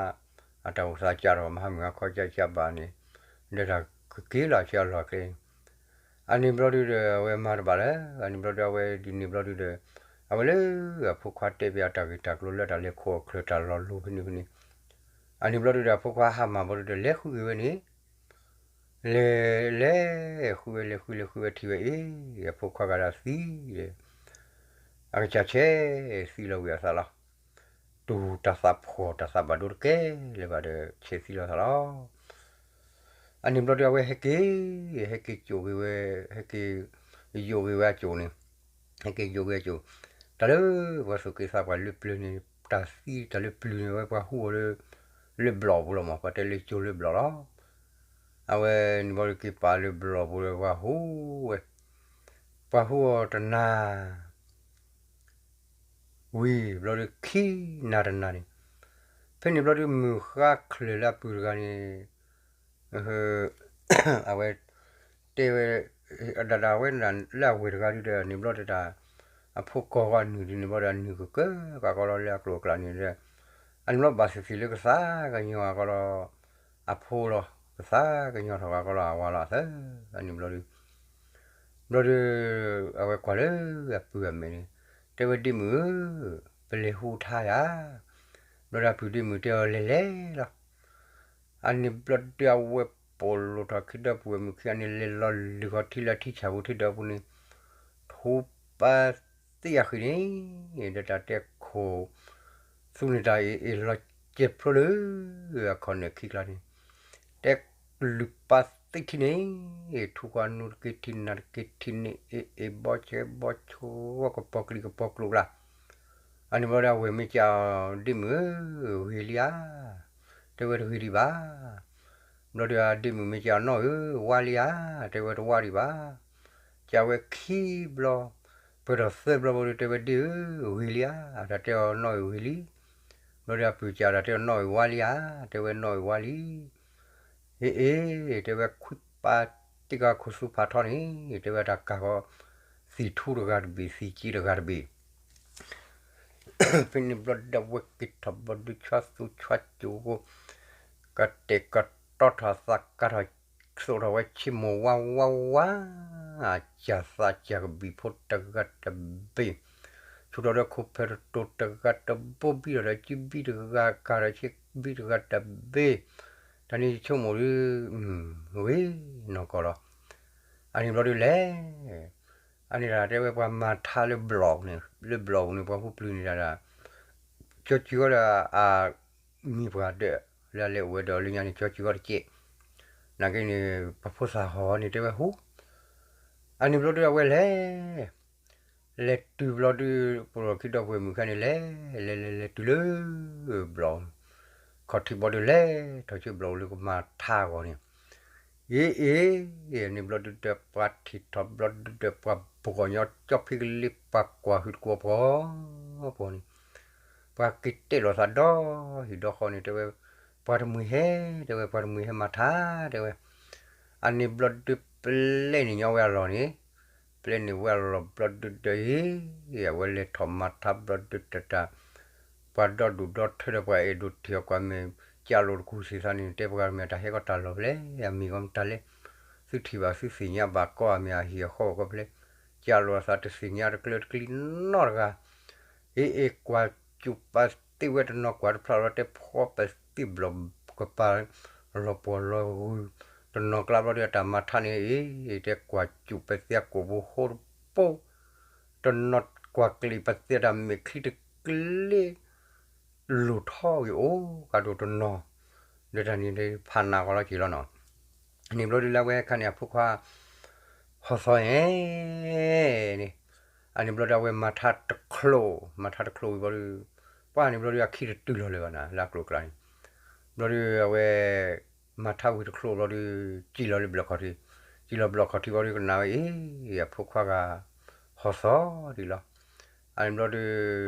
အတၢ်အိၣ်သးကးထီၣ်မဟါမုၢ်ဟါခီကးကးဘၣ်န့ၣ်, ဒီးတၢ်ကက့ၤလီၤဆံးအလီၢ်အကျဲ အန့ၣ်ဘျီဒုဒီး အဝဲမၤတဘၣ်လၢၤ, အန့ၣ်ဘျီဒု အဝဲဒ်န့ၣ်ဘျီဒုဒီး, အဝဲလၢအဖိခွါတဲပၠးတၢ်ဂ့ၢ်တၢ်ကျိၤလၢတၢ်လဲၤခိၣ်အီၣ်ချၢၣ်တၢ်လီၤလိၤဖဲန့ၣ်ဖဲန့ၣ်, အန့ၣ်ဘျီဒုဒီး အဖိခွါဟါမၢ်ဘျီဒုဒီး လဲၤဃုဂ့ၤဝဲန့ၣ်, လဲၤ, လဲၤဃုဝဲ လဲၤဃု လဲၤဃုဝဲထံၣ်ဝဲအ့ၣ်, အဖိခွါဂၤဒီးသံဒီး အကစၢ်ဆဲးသံလီၤဝံၤအသးလီၤ. တူၢ်တၢ်သးဖှီၣ်တၢ်သးဘၣ်ဒိတကဲလၢၤဘၣ်ဒီး ဆဲးသံလီၤသးလီၤ. အန့ၣ်ဘျီဒုအဝဲဟဲက့ၤ, ဟဲက့ၤကၠိၣ်ဂ့ၤဝဲ, ဟဲက့ၤ, ယိာ်ဂ့ၤဝဲအကၠိၣ်န့ၣ်, ဟဲက့ၤယိာ်ဂ့ၤအကၠိၣ်, တၢ်လၢပှၤသူၣ်က့သးပှၢ်လၢပျၢၤန့ၣ်, တၢ်သံတၢ်လၢပျၢၤန့ၣ် အဝဲပှၤဟူအီၤလၢ, လၢဘျီၣ်ပူၤလီၤမး, ပှၤတဲလၢကၠိလၢဘျီၣ်လီၤ. အဝဲန့ၣ်ဘျီဒုက့ၤပာ်လၢဘျီၣ်ပူၤဒီးပှၤဟူဝဲ, ပှၤဟူအီၤတနၤ ဝံၤဘျီဒုခံနၤတနၤန့ၣ်, ဖဲန့ၣ်ဘျီဒုမုၢ်ဃါချၢၣ်လၢအပုၢ်တဂၤန့ၣ်, အဝဲတဲဝဲ, ဒၣ်ဒၣ်ဝဲလၢအဝဲၢ်တဂၤဒုဒီး န့ၣ်ဘျီဒုတၢ်, အဖိကိးဂီၤအနုၢ်ဒုန့ၣ်ဘျီဒီး အနုၢ်ကကၢကးကီလီၤလၢအကျိၤအကျဲန့ၣ်ဒီး, အန့ၣ်ဘျီဘၣ်သ့ၣ်သ့ၣ်လၢကသးကညီၤအကီလီၤ, အဖိလီၤ, ကသးကညီၤထီၣ်ကီလီၤအဝၤလီၤအသၢ, အန့ၣ်ဘျီဒု ဘျီဒု အဝဲကွၢ်လၢအပုၢ်အမဲာ်န့ၣ်, တဲဝဲဒ့မုၣ်ဧၢ, ပလဲၤဟူထါယၤ, ဘျီဒုအပုၢ်ဒ့မုၣ်တဲအီၤလဲၤလဲၤလီၤ. အန့ၣ်ဘျီဒုအဝဲပိာ်လိာ်ထီၣ်ခံဒီပုၢ်ဝဲၢ်မုၣ်ခံဂၤန့ၣ် လဲၤလီၤလုၢ်ဃီၤထံလၢထံဆၣ်ပူၤထံဒီးအပူၤန့ၣ်, ထူပာ်သ့ၣ်အဃံန့ၣ်, ဒီးတၢ်တဲခိၣ်, သူန့ၣ်တၢ်အ့ၣ်အ့ၣ်လီၤစဲးဖျိလၢ, အခီၣ်နၢၣ်ခံကျါန့ၣ်, တဲလုၢ်ပာ်သ့ၣ်ထံန့ၣ်, ထူကွၢ်နူတက့ၤထံနၤတက့ၤထံန့ၣ် အ့ၣ်အ့ၣ်ဘီဆဲးဘီဆိကပီၤကလံၤကပီၤကျိၤကျါ အန့ၣ်ဘျီဒုအဝဲၢ်မ့ၢ်ကးအီၤဒ့မုၣ်ဧၢ, ဂ့ၤလံဧါ, တဲဝဲတဂ့ၤဒံးဘၣ်. ဘျီဒုအဒ့မုၣ်မ့ၢ်ကးအီၤနီၢ်ဧၢ, ဝါလံဧါ, တဲဝဲတဝါဒံးဘၣ်. ကးဝဲခံဘျီ, ပှဲၤထီၣ်သၢဘျီဘျီဒုတဲဝဲဒ့ဧၢ, ဂ့ၤလံဧါ, တၢ်တဲအီၤနီၢ်ဧၢဂ့ၤလံ. ဘျီဒုအပုၢ်ကးတၢ်တဲအီၤနီၢ်ဧၢဝါလံဧါ, တဲဝဲနီၢ်ဧၢဝါလံ. အ့ၣ်အ့ၣ်, တဲဝဲခွံပာ်တံၢ်ကီခိၣ်သူဖးထီန့ၣ်, တဲဝဲတၢ်ကးဃီ, သံၣ်ထူတဂၤတဘ့ၣ် သံၣ်က့တဂၤတဘ့ၣ် ဖဲန့ၣ်ဘျီဒုအဝဲက့ၤထီၣ်ဘျီဒုဆွါသူဆွါကိၤ, ကတဲာ်ကတီၤထီၣ်သးကးထီၣ်, သိးထီၣ်ဝဲဆ့မိၣ်ဝါဝါဝါ, စၢ်သးစၢ်ကဘံၣ်ဖိတဂၤတဘ့ၣ်, ဆူၣ်ထီၣ်ဒီးခိၣ်ဖၢၣ်တတိၤတဂၤတဘိ ဘံထီၣ်ဒီးဆ့ဘံတဂၤ ကးထီၣ်ဆ့ဘံတဂၤတဘ့ၣ်, တၢ်န့ၣ်ယဆိကမိၣ်ဒု, ဂ့ၤနီၢ်ကီၢ်လီၤ. အန့ၣ်ဘျီဒုလဲၣ် အန့ၣ်တၢ်တဲဝဲပှၤမၤထါလၢဘျီၣ်န့ၣ်, လၢဘျီၣ်ပူၤန့ၣ် ပှၤဟူပျုၢ်န့ၣ်တၢ်ဒၣ်, ကၠီစုၤဂီၢ်ဒီး အမံၤပှၤဒၢး လၢအလဲၤအိၣ်ဝဲဒီးလၢညါန့ၣ် ကၠီစုၤဂီၢ်တကဲး, နာ်က့န့ၣ် ပှၤဖိသၣ်ဟီန့ၣ်တဲဝဲဟူ, အန့ၣ်ဘျီဒုးအဝဲလဲၤ လဲၤတုၤဘျီဒုး ပလီၢ်ခံဒီပုၢ်ဝဲၢ်မုၣ်ခံဂၤန့ၣ် လဲၤ လဲၤလဲၤလဲၤတုၤလၢ ဘျီၣ် ခီၣ်ထံးဘျီဒုး လဲၤထီၣ်ဆူဘျီၣ်အိၣ်လၢကမၤထါအဂီၢ်န့ၣ်, အ့ အ့ န့ၣ်ဘျီဒုးဒီး ပှၤထံၣ်ထီၣ်ဘျီဒုးဒီး ပှၤဘှီၣ်ညီကၠီဖံကလံၤ ပှၤကွၢ်ဟုတကွီၤပှီၤ ပှီၤန့ၣ်, ပှၤက့ၤတဲလိာ်သးဒီဟံၣ်ဒီဃီန့ၣ် တဲဝဲ, ပှၤတမှံၤဟဲ တဲဝဲ ပှၤတမှံၤဟဲမၤထါ တဲဝဲ, အန့ၣ်ဘျီဒုးပျဲန့ၣ်ညီဝဲအလီၢ်န့ၣ်, ပျဲန့ၣ်ဝဲအလီၢ်ဘျီဒုးဒီးအံၤ, အဝဲလဲၤထီၣ်မၤထါဘျီဒုးတၢ်တၢ်, ပှၤဒီဒူၣ်ဒီထၢဒီးပှၤအဲၣ်ဒိးထံၣ်အီၤကွၢ်မ့ၢ် ကၢ်လိာ်တကူၣ်သ့ၣ်သးန့ၣ် တဲပှၤကမျၢၢ်တၢ်ဟဲကီၢ်တၢ်လီၢ်ဖဲလဲၣ် အမံၤကီမတၤလဲၣ်, သုထံၣ်ဘၣ်သုသ့ၣ်ညါဘၣ်ကီအမ့ၢ်အဟံၣ်အဃီအဂီၢ်ဖဲလဲၣ်, ကၢ်လိာ်အသးတသ့ၣ်ညါတကျၢတကျံနီတဂၤ အ့ အ့ ကွၢ်စူၣ်ပာ်သ့ဝဲတနီၤ ကွၢ်တဖျါလီၤ တဲဖှီပသ့ဘျီၣ်ကပၤ လီၤပှီၢ်လီၤဂုၤ, တနီၤကျါဘျီဒုးအတၢ်မၤထါန့ၣ်အံၤ တဲကွၢ်စူၣ်ပသ့အကိာ်ပူၤဟိတပိၢ်, တနီၤကွၢ်ကျံးပသ့တၢ်မဲာ်ချံတကျ့ လိၣ်ထီၣ်ဂ့ၤအိၣ်ကးဒိၣ်တနီၤ, ဒီးတၢ်န့ၣ်ဖးနးဃီလီၤက့ၤလီၤနီၤ, န့ၣ်ဘျီဒုးလၢအဝဲခါန့ၣ် အဖိခွါ ဟီသီန့ၣ် အန့ၣ်ဘျီဒုးအဝဲမၤထါတချိၣ် မၤထါတချိၣ်ဝံၤဘျီဒုး, ပှၢ်န့ၣ်ဘျီဒုးအခံတတုၤလီၤလၢၤဘၣ်နၤ လၢအကျိၤအကျဲန့ၣ်, ဘျီဒုးအဝဲ မၤထါဝံၤတချိၣ်ဘျီဒုး စံၣ်လီၤလၢဘျီၣ်ခီၣ်ထံး, စံၣ်လီၤဘျီၣ်ခီၣ်ထံးဘျီဒုးကနၣ်ဝဲအံၤ အဖိခွါဂၤ ဟီသီဒံးလီၤ, အန့ၣ်ဘျီဒုး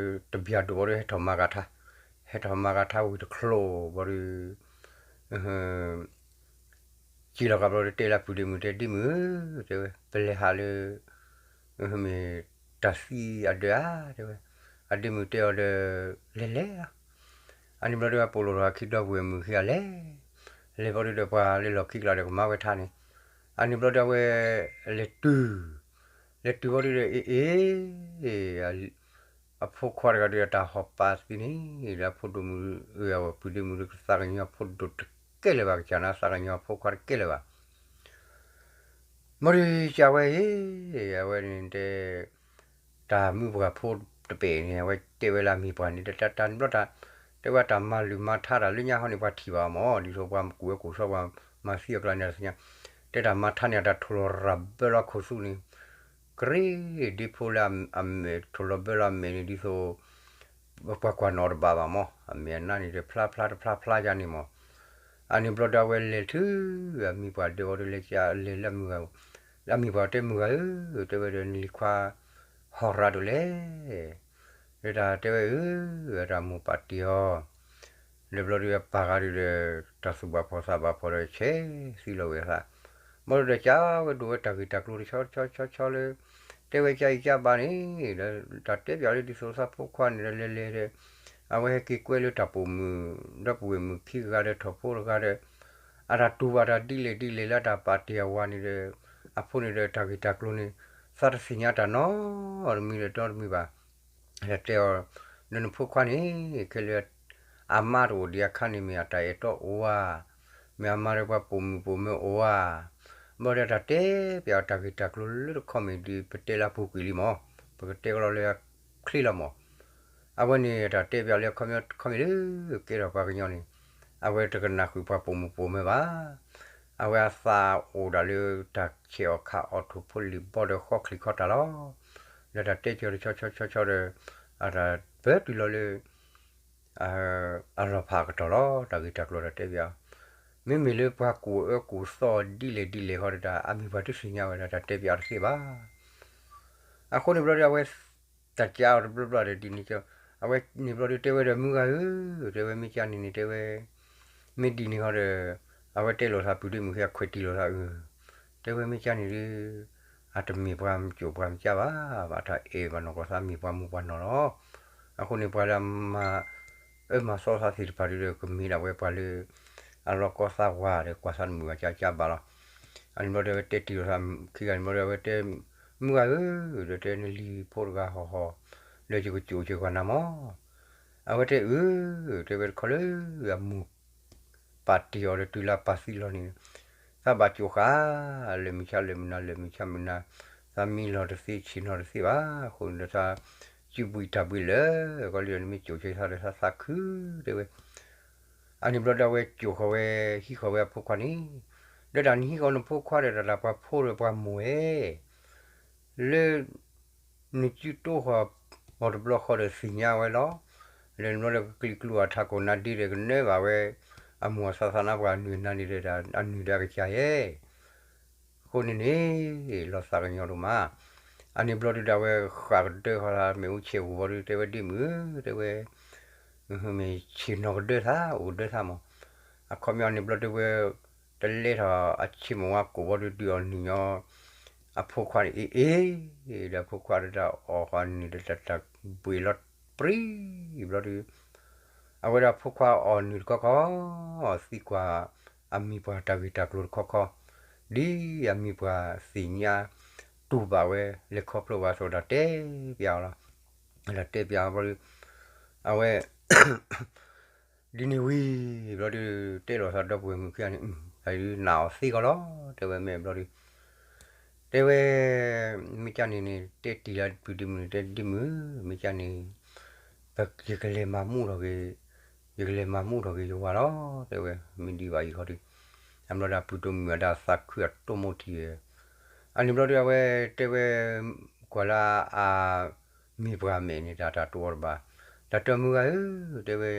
တဘျီဒိၣ်ဘျီဒုးဟဲထီၣ်မၤဂၤထါ, ဟဲထီၣ်မၤဂၤထါဝံၤတချိၣ်ဘျီဒုး စံၣ်လီၤကးဘျီဒီးတဲလၢအပုၢ်ဒ့မုၣ်တဲ ဒ့မုၣ်ဧၢ, တဲဝဲ ပလဲၤဟးလၢ မ့ၢ်တၢ်သံအဒၢးဧါ တဲဝဲ, အဒ့မုၣ်တဲအီၤဒီး လဲၤလဲၤလီၤ, အန့ၣ်ဘျီဒီးအပိာ်လိာ်ထီၣ်အခံဒီပုၢ်ဝဲၢ်မုၣ်ခံဂၤလဲၤ, လဲၤဘျီဒုးဒီးပှၤလၢလီၢ်ခံကျါဒီးကမၤဝဲထါန့ၣ်, အန့ၣ်ဘျီဒီးအဝဲ လဲၤတုၤ လဲၤတုၤဘျီဒုးဒီး အ့ အ့ အဖိခွါတဂၤဒီးအတၢ်ဟီၣ်ပာ်သံန့ၣ် ဒီးအဖိဒိၣ်မုၣ် အဝဲပုၢ်ဒ့မုၣ်ဒီးကသးကညီၤအဖိဒိၣ်တကဲလၢၤဘၣ် ကစၢ်နါသးကညီၤအဖိခွါတကဲလၢၤဘၣ်, မ့ၢ်ဒ်ကဝဲအံၤ အဝဲန့ၣ်တဲ တၢ်မုၢ်ပှၢ်ဖိတပဲာ်န့ၣ် အဝဲတဲဝဲလၢအမံၤပှၢ်န့ၣ် တၢ်တၢ်တၢ်ဘျီတၢ် တဲဝဲတၢ်မၤလုၢ်မၤထါတၢ်လၢညါဟီန့ၣ် ပှၤထံၣ်ဘၣ်အီၤမ့ၢ် ဒ်သိးပှၤကူၣ်ဝဲကူၣ်သီပှၤမၤသံအီၤကျါန့ၣ်တသ့ၣ်ညါ, တဲတၢ်မၤထါန့ၣ် အတၢ်ထိၣ်လီၤရၤဘၢလီၤခိၣ်သူန့ၣ် ကရ့ၣ်ဒ့ဖိလၢအမဲာ်ထိၣ်လီၤဘၢလီၤအမဲာ်န့ၣ် ဒ်သိး ပှၤကွၢ်နီၣ်တဘၣ်ဘၣ်မ့ၢ် အမဲာ်အနါန့ၣ် တဖျါဖျါတဖျါဖျါယါန့ၣ်မ့ၢ်, အန့ၣ်ဘျီဒီးအဝဲလဲၤထု အမံၤပှၢ်ဒၢးဝံၤဒီးလဲၤကလဲၤလၢအမုၢ်ဂၤ, အမံၤပှၢ်တဲမုၢ်ဂၤဧၢ, တဲဝဲဒီးနလံၤခွါ ဟီၣ်ရၤဒိၣ်လဲၣ်, ဒီးတၢ်တဲဝဲအၢ, တၢ်မိၢ်ပာ်တ့ၢ်အီၤ လၢဘျီဒုးအပၢ်ဂၤဒုးဒီး တၢ်သူၣ်ဘၣ်ဖှီၣ်သးဘၣ်ဖှီၣ်ဒီးဆဲးသံလီၤဝဲအသး, ဘျီဒုးဒီးကဝဲဒိၣ်ဝဲတၢ်ဂ့ၢ်တၢ်ကျိၤတဆီဆီဆီဆီလၢ တဲဝဲကအံၤကဘၣ်န့ၣ် ဒီးတၢ်တဲပၠးလၢဒ်သိးသးဖိခွါန့ၣ်ဒီးလဲၤလဲၤဒီး အဝဲဟဲက့ၤကွဲလၢတၢ်ပိာ်မုၣ် ဒီပုၢ်ဝဲၢ်မုၣ်ခံဂၤဒီးထီၣ်ဖိတဂၤဒီး အတၢ်တူၢ်ဘၣ်တၢ်ဒ်လဲၣ်ဒ်လဲၣ်လၢအတၢ်ပာ်တ့ၢ်အဝၤန့ၣ်ဒီး အဖိန့ၣ်ဒီးတၢ်ဂ့ၢ်တၢ်ကျိၤန့ၣ် သးတသ့ၣ်ညါတၢ်နီတမံၤဒီးနီတမံၤဘၣ် ဒီးတဲအီၤ ဒီးနဖိခွါန့ၣ် ခဲလၢာ် အမါတအိၣ်ဒံးအခါန့ၣ် မ့ၢ်အတၢ်အဲၣ်တီအိၣ်ဧါ, မ့ၢ်အမါဒီးပှၤပိာ်မုၣ်ပိာ်မၢၤအိၣ်ဧါ, ဘၣ်ဒီးတၢ်တဲပၠးအီၤတၢ်ဂ့ၢ်တၢ်ကျိၤလၢတခီမ့ၢ်ဒ် ပတဲလၢအပူၤကွံာ်လံမ့ၢ်, ပကတဲကလီလၢအချ့လီၤမ့ၢ်, အဝဲန့ၣ်တၢ်တဲပၠးလၢအခီပညီတခီမ့ၢ်လၢ ကဲထီၣ်ပှၤကညီန့ၣ် အဝဲတကနၣ်ဃုာ်ပှၤပိာ်မုၣ်ပိာ်မၢၤဘၣ်. အဝဲအသးအိၣ်ဒၣ်လၢတၢ်ဆဲးအီၣ်ခးအီၣ်ထိၣ်ဖိလံၣ်ဘီဒီးဃီချံၣ်ခီတၢ်လီၤ. လၢတၢ်တဲကၠီၤတဆီဆီဆီဆီဒီး အတၢ်ပၢတုၤလီၤလၢ အလီၤဖးအကတီၢ်လီၤ. တၢ်ဂ့ၢ်တၢ်ကျိၤတၢ်တဲပၠး မ့မ့ၢ်လၢပှၤကူၣ်အၢကူၣ်သီဒ်လဲၣ်ဒ်လဲၣ်ဃီဒီး အမံၤပှၤတသ့ၣ်ညါဝဲဒၣ်တၢ်တဲပၠးတသ့ဘၣ်. အဃိန့ၣ်ဘျီဒီး အဝဲ တၢ်ကးအီၤတဘျီဘျီဒီးဒ်န့ၣ်ကၠီ အဝဲန့ၣ်ဘျီဒီးတဲဝဲဒီး မုၢ်ဂၤဧၢ, တဲဝဲမ့ၢ်ကၢ်န့ၣ်န့ၣ် တဲဝဲ မ့ၢ်ဒ်န့ၣ်ဃီဒီး အဝဲတဲလိာ်သးပုၢ်ဒ့မုၣ်ခံဂၤခွဲးတံၢ်လိာ်သးအၢ, တဲဝဲမ့ၢ်ကၢ်န့ၣ်ဒီး အတမ့ၢ်ပှၤမ့ၢ်ကၠိၣ်ပှၤမ့ၢ်ကၢ်ဘၣ်, ဘၣ်တၢ်အဲၣ်ဘၣ်နီၢ်ကီၢ်သးမ့ၢ်ပှၤမူပှၤနီၢ်လီၤ. အဃိန့ၣ်ပှၤလၢအမၤ အၢမၤသီသးသ့ၣ်တဖၣ်ဒီး ကမ့ၢ်ဒၣ်ဝဲပှၤလၢ အလီၢ်ကီသးဝၤဒီး ကွၢ်သးတမုာ်ဘၣ်ကၢ်ကၢ်ဘၣ်လီၤ. အန့ၣ်ဘျီဒီး အဝဲတဲတံၢ်လိာ်သးခံဂၤန့ၣ်ဘျီဒီး အဝဲတဲ မုၢ်ဂၤဧၢ, ဒီးတဲနလံၤဖိတဂၤဟီၣ်ဟီၣ် ဒီးယကကၠိၣ်ကၢ်ကွၢ်နၤမး. အဝဲတဲအၢ, တဲဝဲတခီလၢ အမိၢ် ပာ်တ့ၢ်အီၤဒီးတုၤလၢပာ်သံလီၤန့ၣ် သးဘၣ်ကၠိၣ်ဃာ် လၢာ်မုၢ်ဆါလၢာ်မုၢ်နၤ လၢာ်မုၢ်ဆါမုၢ်နၤ သးမံလီၤတသ့ဆံးနီၤတသ့ဘၣ်. အဃိန့ၣ်ဒီးသး စုဘှံးတၢ်ဘှံးလၢာ်ကီလံဒီး နမ့ၢ်ကိာ်ဆိသးဒီးသးခု တဲဝဲ. အန့ၣ်ဘျီဒီးအဝဲကိာ်ဃီၤဝဲ ဟံးဃီၤဝဲအဖိခွါန့ၣ်, ဒီးတၢ်နဟံးဃီၤနဖိခွါဒီးတၢ်တၢ်ပှၤဖိဒီးပှၤမိၢ်ဧၢ လၢ နစုတိၢ်ဃီၤအီၤတဘျီဃီဒီးသ့ၣ်ညါဝဲလီၤ. လၢနဘျီဒီးကကျံးကျူအထးခိၣ်နါဒ့ဒီး ကနၢဘၣ်ဝဲ အမိၢ်အသးသးနါပှၤအနုၢ်အနါန့ၣ်ဒီး အနုၢ်ဒီးအကစၢ်ယဲၢ် အဃိန့ၣ်န့ၣ် လီၤသးကညီၤဒိၣ်မး. အန့ၣ်ဘျီဒုးဒီးအဝဲဃၣ်ကဒၢဃီၤသး မ့ၣ်အူဆ့ၣ်အူဘီဒုး တဲဝဲဒ့မုၣ်ဧၢ တဲဝဲ မ့ၢ်ဆ့ၣ်နီၤကဒၢသး အိၣ်ဒၢသးမး. အခီပညီန့ၣ်ဘျီဒုးဝဲ တလဲထီၣ်အဆ့ၣ်မုၢ်ဝါကိာ်ဘီဒုး ဒုးအီၣ်နုၢ်ညီ အဖိခွါန့ၣ်အ့ၣ်အ့ၣ် ဒီးအဖိခွါဒုးတၢ်အီၣ်ဃီအနုၢ်ဒီးတၢ်ဘှံးလီၤပြံ ဘျီဒုး အဝဲဒၣ်ဖိခွါအီၣ်နုၢ်တခီခီ သံကွၢ်အမံၤပှၢ်တၢ်ဂ့ၢ်တၢ်ကျိၤတခီခီ, ဒ်အမံၤပှၢ်သ့ၣ်ညါတူၢ်ဘၣ်ဝဲ လဲၤခီဖျိဘၣ်အသိးဒီးတဲပျးအီၤလီၤ. ဒီးတဲပျးအီၤဘျီဒုး အဝဲ ဒ်န့ၣ်ဝံၤဘျီဒုး တဲလိာ်သးဒီပုၢ်ဝဲၢ်မုၣ်ခံဂၤန့ၣ် တၢ်ဒုးနာ်အီၤသ့ကီးလီၤ တဲဝဲမ့ၢ်ဘျီဒုး တဲဝဲ မ့ၢ်ကၢ်န့ၣ်န့ၣ် တဲတ့ၢ်လၢပုၢ်ဒ့မုၣ်န့ၣ် တဲဒ့မုၣ် မ့ၢ်ကၢ်န့ၣ် ယကလဲၤမၤမူထီၣ်က့ၤ ယကလဲၤမၤမူထီၣ်က့ၤယဝၤလီၤ တဲဝဲ မ့ၢ်ဒ်ဘၣ်အံၤဃီဒုး အဘျီဒီးအပုၢ်ဒ့မုၣ်အဒၣ်သးခုအတိၢ်မိၣ်ထံၣ်ဝဲ အန့ၣ်ဘျီဒုး အဝဲတဲဝဲ ကွၢ်လၢအ မ့ၢ်ပှၤမဲာ်န့ၣ် တၢ်တၢ်တအိၣ်တဘၣ်, ဒီးတဲမုၢ်ဂၤဧၢ တဲဝဲ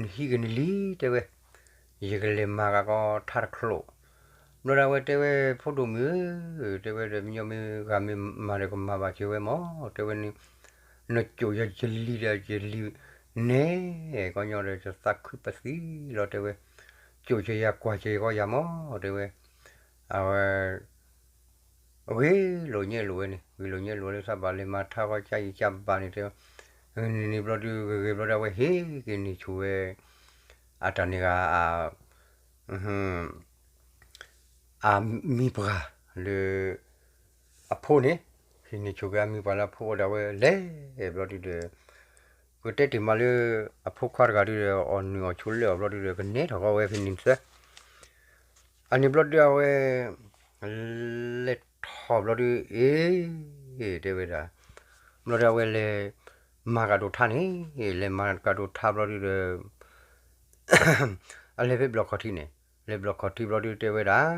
နဟံးက့ၤနလံ တဲဝဲ ယကလဲၤမၤဂၤကီထါတချိၣ်, ဘျီဒီးအဝဲတဲဝဲ ဖိဒိၣ်မုၣ်ဧၢ တဲဝဲဒီး မညီမ့ၢ်ဂၤမ့ၢ်မၤဒီးကမၤဘၣ်က့ၤဝဲမး တဲဝဲန့ၣ် နကိာ်ယၤယလံဒီးယလံ နဲ ကညီဒီးယသးခုပသံလီၤ တဲဝဲ ကိာ်က့ၤယၤကွၢ်က့ၤကီယၤမး တဲဝဲ အဝဲ ဂ့ၤလိာ်ညဲလိာ်ဝဲန့ၣ် ဂ့ၤလိာ်ညဲလိာ်ဝဲလၢ သးဘၣ်လဲၤမၤထါဃီကၢ်ယံာ်ကၢ်ဘါန့ၣ်တဲ န့ၣ်န့ၣ်ဘျီဒုး ဂ့ၤဂ့ၤဘျီဒုး အဝဲဟ့ၣ်က့ၤန့ၢ်ဆိဝဲ အတၢ်န့ၣ်ဂၤ အမံၤပှၢ်လၢ အဖိန့ၣ် ဟ့ၣ်န့ၢ်ဆိက့ၤအမံၤပှၢ်လၢအဖိဒီး အဝဲလဲၤဘျီဒုးဒီး ပကတဲတ့ၢ်မးလၢ အဖိခွါတဂၤဒုးဒီး အီၣ်နုၢ်အီၣ်ဆိလၢအီၤဘျီဒုးဒီး ကနဲထီၣ်ဃီဝဲဖဲန့ၣ်သၢ အန့ၣ်ဘျီဒုးအဝဲ လဲၤထီၣ်ဘျီဒုး အ့ၣ် တဲဝဲဒၣ် ဘျီဒုးအဝဲလဲၤ မၤကၤဒိၣ်ထါန့ၣ် လဲၤမၤကၤဒိၣ်ထါဘျီဒုးဒီး အလဲၤဖဲဘျီၣ်ခီၣ်ထံးန့ၣ် လဲၤဘျီၣ်ခီၣ်ထံးဘျီဒုးတဲဝဲဒၣ်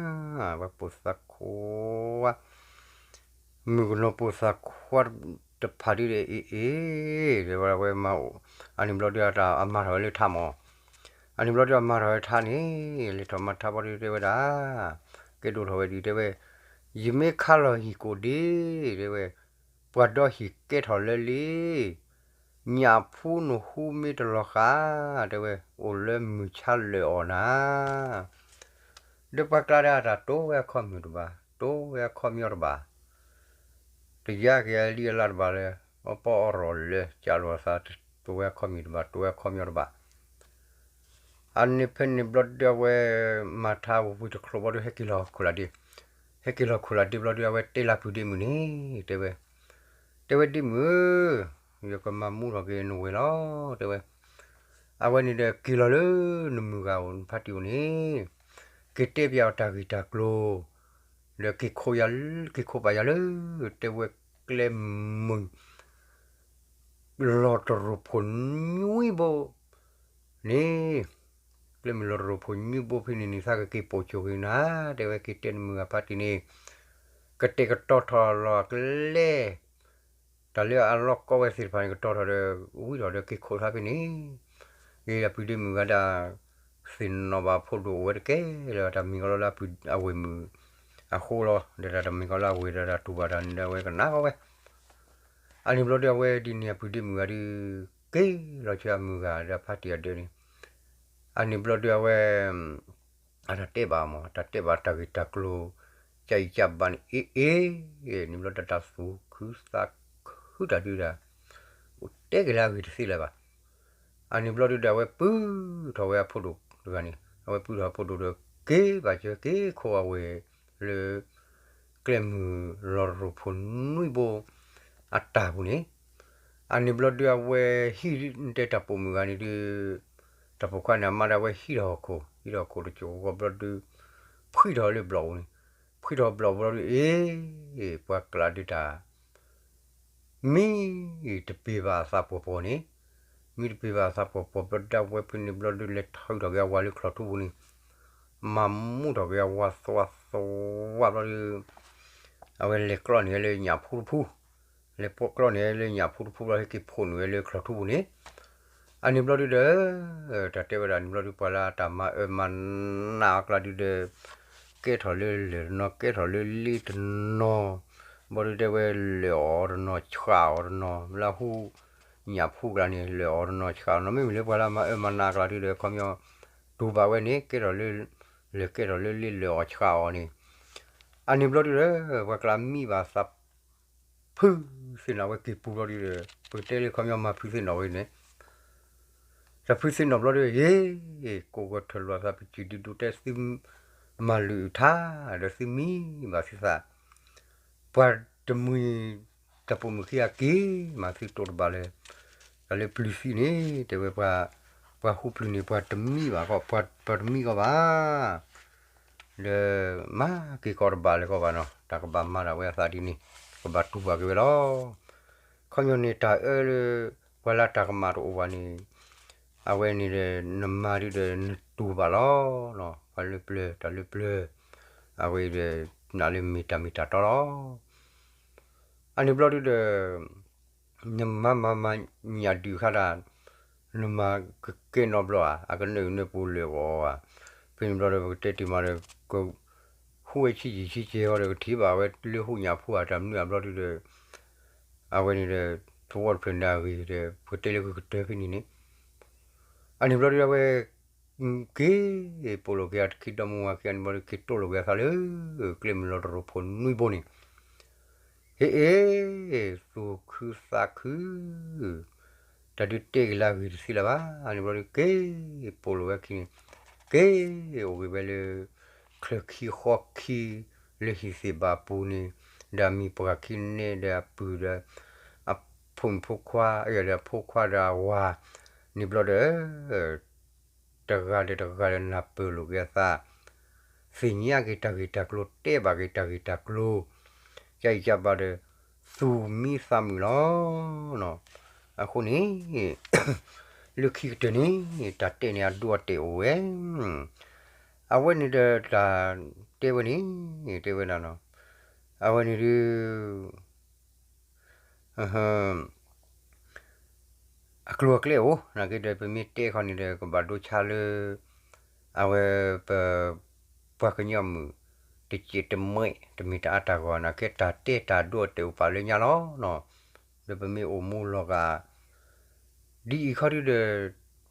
ပှၤပိာ်သးခွါ မုၣ်ကနီၤပိာ်သးခွါတဖၣ်ဒုးဒီး အ့ၣ်အ့ၣ် တဲဝဲဒၣ်ဝဲမၤအိၣ် အန့ၣ်ဘျီဒုးအတၢ်အမၤထီၣ်ဝဲလၢထါမး အန့ၣ်ဘျီဒုးအမၤထီၣ်ဝဲထါန့ၣ် လဲၤထီၣ်မၤထါဘျီဒုးတဲဝဲဒၣ် ကဲဒိၣ်ထီၣ်ဝဲဒုးတဲဝဲ ယမ့ၢ်ခါလီၤဟံၣ်ကိၣ်ဒ့ တဲဝဲ ပှၤဒီဟံၣ်ကဲထီၣ်လၢလံ ညၣ်ဖိနဟူမ့ၢ်တလီၤဃာ် တဲဝဲ အိၣ်လၢမုၢ်ဆါလၢာ်အီၣ်နၤ ဒီးပှၤကျါဒၣ်တၢ်တိဝဲအခီၣ်မုၢ်တဘၣ် တိဝဲအခီၣ်မၠီတဘၣ် တယါက့ၤအလံအလါတဘၣ်လၢ အပီအရီၣ်လၢကၢ်လိာ်သး တိဝဲအခီၣ်မုၢ်တဘၣ် တိဝဲအခီၣ်မၠီတဘၣ် အန့ၣ်ဖဲန့ၣ်ဘျီဒုးအဝဲ မၤထါဝံၤတချိၣ်ဘျီဒုး ဟဲက့ၤလီၤခိၣ်လၢ်ဒ့ ဟဲက့ၤလီၤခိၣ်လၢ်ဒ့ဘျီဒုး အဝဲတဲလၢပုၢ်ဒ့မုၣ်န့ၣ် တဲဝဲ တဲဝဲဒ့မုၣ်ဧၢ ယကမၤမူထီၣ်က့ၤနဝဲၢ်လီၤ တဲဝဲ အဝဲန့ၣ်ဒီးက့ၤလီၤလၢနမုၢ်ဂၤအိၣ် နဖါတံၢ်အိၣ်န့ၣ် က့ၤတဲပျးအီၤတၢ်ဂ့ၢ်တၢ်ကျိၤ ဒီးက့ၤခိးယၤ က့ၤခိးပာ်ယၤလၢ တဲဝဲကျဲမုၢ် လီၤတရိာ်ဖိနွံဘိန့ၣ် ကျဲမုၢ်လီၤတရိာ်ဖိနွံဘိဖဲန့ၣ်န့ၣ် သးကက့ၤပိာ်ဆိၣ်က့ၤနၤ တဲဝဲက့ၤတဲနမုၢ်ဂၤဖါတံၢ်န့ၣ် ကတဲာ်ကတီၤထီၣ်လီၤအကျဲ တၢ်လၢအလီၢ်ကီဝဲသ့ၣ်တဖၣ်န့ၣ် ကတီၤထီၣ်ဒီး ဝံထီၣ်ဒီးက့ၤခိးသးဖဲန့ၣ် ဂ့ၤအပုၢ်ဒ့မုၣ်ဂၤဒၣ် သ့ၣ်နီၣ်ဘၣ်ဖိဒိၣ်အိၣ်ဝဲတကဲလၢၤ တၢ်မံၤကီလီလၢအဝဲၢ်မုၣ်အဃိလီၤ ဒီးတၢ်မံၤကီလၢအဝဲၢ်ဒီးတၢ်တူၢ်ဘၣ်တၢ်န့ၣ်ဒီးအဝဲကနၣ်ဃီဝဲ အန့ၣ်ဘျီဒုးအဝဲဒ်န့ၣ်အပုၢ်ဒ့မုၣ်ဂၤဒုး က့ၤလီၤဆူအမုၢ်ဂၤဒီးဖါတံၢ်အဒၢးန့ၣ် အန့ၣ်ဘျီဒုးအဝဲ အတၢ်တဲဘၣ်မး တၢ်တဲဘၣ်တၢ်ဂ့ၢ်တၢ်ကျိၤ ကၢ်အံၤကၢ်ဘါန့ၣ် အ့ၣ်အ့ၣ် န့ၣ်ဘျီတၢ်သူၣ်ခုသးခုတၢ်ဒုးတၢ် အိၣ်တဲက့ၤလၢအဂ့ၢ်တသ့လၢၤဘၣ် အန့ၣ်ဘျီဒုးဒီးအဝဲပုၢ်ထီၣ်ဝဲအဖိဒိၣ်တဂၤန့ၣ် အဝဲပုၢ်ထီၣ်အဖိဒိၣ်ဒီး က့ၤဘၣ်က့ၤက့ၤခိးအဝဲၢ်လၢ ကျဲမုၢ်လီၤရိာ်ဖိနွံဘိ အတၢ်ပူၤန့ၣ် အန့ၣ်ဘျီဒုးအဝဲဟံၣ်တဲတၢ်ပိာ်မုၣ်ဂၤန့ၣ်ဒုး တၢ်ပိာ်ခွါန့ၣ် အမါဒၣ်ဝဲဟံးထီၣ်ဟီၣ်ခိၣ် ဟံးထီၣ်ဟီၣ်ခိၣ်တစိၢ်ဃီဘျီဒုး ဖှံထီၣ်လၢဘျီၣ်ပူၤန့ၣ် ဖှံထီၣ်ဘျီၣ်ဘျီဒုး အ့ၣ် ပှၤကျးဒုးတၢ် မံတပ့ၤဘၣ်အသးပှီၤပှီၤန့ၣ်, မံတပ့ၤဘၣ်အသးပှီၤပှီၤ ဘျီဒၣ်ဝဲဖဲန့ၣ်ဘျီဒုး လဲၤထုးထီၣ်က့ၤအဝၤလၢချီၣ်ထူပူၤန့ၣ်, မၤမူထီၣ်က့ၤအဝၤသွါသွါဘျီဒုး အဝဲလဲၤကျီန့ၢ်ဝဲလၢညၣ်ဖိတဖု, လဲၤကျီန့ၢ်ဝဲလၢညၣ်ဖိတဖုဘျီ ဟဲက့ၤဖှိၣ်န့ၢ်ဝဲလၢချီၣ်ထူပူၤန့ၣ်, အန့ၣ်ဘျီဒုးဒီး တၢ်တဲဝဲဒၣ်န့ၣ်ဘျီဒုး ပှၤလၢအတၢ်မၤအၢမၤနးအကျါဒုးဒီး ကဲထီၣ်လၢလၢၢ်တနီၤ ကဲထီၣ်လၢလ့တနီၤ, ဘျီဒုးတဲဝဲ လၢၢ်အီၤတနီၤဆှးအီၤတနီၤ လၢအဟူညၣ်ဖိကျါန့ၣ် လၢၢ်အီၤတနီၤဆှးအီၤတနီၤ မ့မ့ၢ်လၢပှၤလၢအမၤအၢမၤနးအကျါဒုးဒီး ခီပညီ တူၢ်ဘၣ်ဝဲန့ၣ် ကဲထီၣ်လၢ လၢၢ်ကဲထီၣ်လၢလ့လၢၢ်အီၤဆှးအီၤန့ၣ်, အန့ၣ်ဘျီဒုးဒီး ပှၤကျါမံဘၣ်သး ဖုသ့ၣ်နီၣ်ဝဲက့ၤပူၤဘျီဒုးဒီး ပကတဲလၢခီပညီမၤဖုသ့ၣ်နီၣ်ဝဲန့ၣ်, တၢ်ဖုသ့ၣ်နီၣ်ဘျီဒုး ဟ့ၣ် ကိးဂီၤထၢၣ်လိာ်သး ပစုၣ်ဒုးဒိးတဲသု မၤလုၢ်ထါ ဒီးသုမံဘၣ်သုသး, ပှၤတမှံၤ တၢ်ပိာ်မုၣ်ခံဂၤက့ၤ မၤသုတိၢ်တဘၣ်လၢ တၢ်လၢပျုၤသံန့ၣ် တဲဝဲ ပှၤဟူပျုၤန့ၣ် ပှၤတမံဘၣ်ကီး ပှၤတမံကီးဘၣ် ဒီးမၤက့ၤကီးတဘၣ်လၢၤကီးဘၣ်နီၤ တၢ်ကဘၣ်မၤဒၣ်ဝဲအသးဒ်န့ၣ် ကဘၣ်တူၢ်ဘၣ်က့ၤဝဲလီၤ. ခီပညီန့ၣ် တၢ်အၢလၢ ပှၤလၢတၢ်ကမၣ်တအိၣ်ဘၣ်န့ၣ် အဝဲန့ၣ်ဒီး နမၤဒုးဒီး နတူၢ်ဘၣ်လီၤ. ပှၤလၢပျၢၤ တၢ်လၢပျၢၤ အဝဲဒီး နာ်လၢမ့ၢ်တၢ်မ့ၢ်တၢ်တီလီၤ. အန့ၣ်ဘျီဒုးဒီး နမၤမၤမၤညၣ်ဒုးခါဒၣ် နမၤကကဲနီတဘျီဧါ အကနၢၣ်ကနၢၣ်ပူၤလၢာ်ဂီၤဧါ, ဖဲန့ၣ်ဘျီဒီး ပကတဲတ့ၢ်မးဒီး ကဟူးဝဲဆံးယံာ်ဆံးကဲၤဃီဒီး ကထံၣ်ဘၣ်ဝဲလၢဟူးညၣ်ဖိဧါ တၢ်မနုၤဧါဘျီဒုးဒီး အဝဲန့ၣ်ဒီး သဝီတဖျၢၣ်န့ၣ်အဂ့ၤဒီး ပကတဲလၢကကတၢၢ်ဖဲန့ၣ်န့ၣ် အန့ၣ်ဘျီဒုးအဝဲ က့ၤပိာ်လိာ်က့ၤအတခီဒီမါဝၤခံဂၤန့ၣ်ဘျီဒုး က့ၤတိၢ်လိာ်က့ၤအသးလၢ ကျဲမုၢ်လီၤတရိၤဖိနွံဘိန့ၣ်, ဟ့ၣ်အ့ၣ် သူၣ်ခုသးခု တၢ်ဒုးတဲက့ၤလၢအဂ့ၤတသ့လၢၤဘၣ်န့ၣ်ဘျီဒုး က့ၤပိာ်လိာ်ဝဲခံန့ၣ် က့ၤအိၣ်ဂ့ၤဝဲလၢ ချၢၣ်ခံဃီခံ လၢဟံၣ်သ့ၣ်ဘၣ်ပူၤန့ၣ် ဒီးအမံၤပှၢ်ခံန့ၣ်ဒီးအပုၢ်ဒီး အဖိမုၣ်ဖိခွါ ဒီးအဖိခွါဒီးအဝၤန့ၣ်ဘျီဒီး တဂၤဒီးတဂၤဒီးနၢ်ပၢၢ်လိာ်က့ၤအသး, သ့ၣ်ညါက့ၤတၢ်ဂ့ၢ်တၢ်ကျိၤ တဲဘၣ်က့ၤတၢ်ဂ့ၢ်တၢ်ကျိၤ, ကၢ်အံၤကၢ်ဘၣ်ဒီး သူၣ်မံသးမုာ်လီၤ. အဃိန့ၣ် လၢခံကတၢၢ်န့ၣ် တၢ်တဲန့ၣ်အဒိအတဲာ်အိၣ်ဝဲ, အဝဲန့ၣ်ဒီးတၢ်တဲဝဲန့ၣ် တဲဝဲဒၣ်နီၤ, အဝဲန့ၣ်ဒုး အကျိၤအကျဲအိၣ် နာ်က့ဒီး ပမ့ၢ်တဲခီန့ၣ်ဒီး ကဘၣ်ဒိဆါလၢ အဝဲပ ပှၤကညီမုၣ် တစဲးတမှဲး တမ့ၢ်တၢ်အါတၢ်ဂီၢ် နာ်က့တၢ်တဲတၢ်ဒိအတဲာ်အိၣ်ပာ်လၢညါလီၤ. ဒီးပမ့ၢ်အိၣ်မူလီၤဂာ် ဒ်အံၤခီဒုဒီး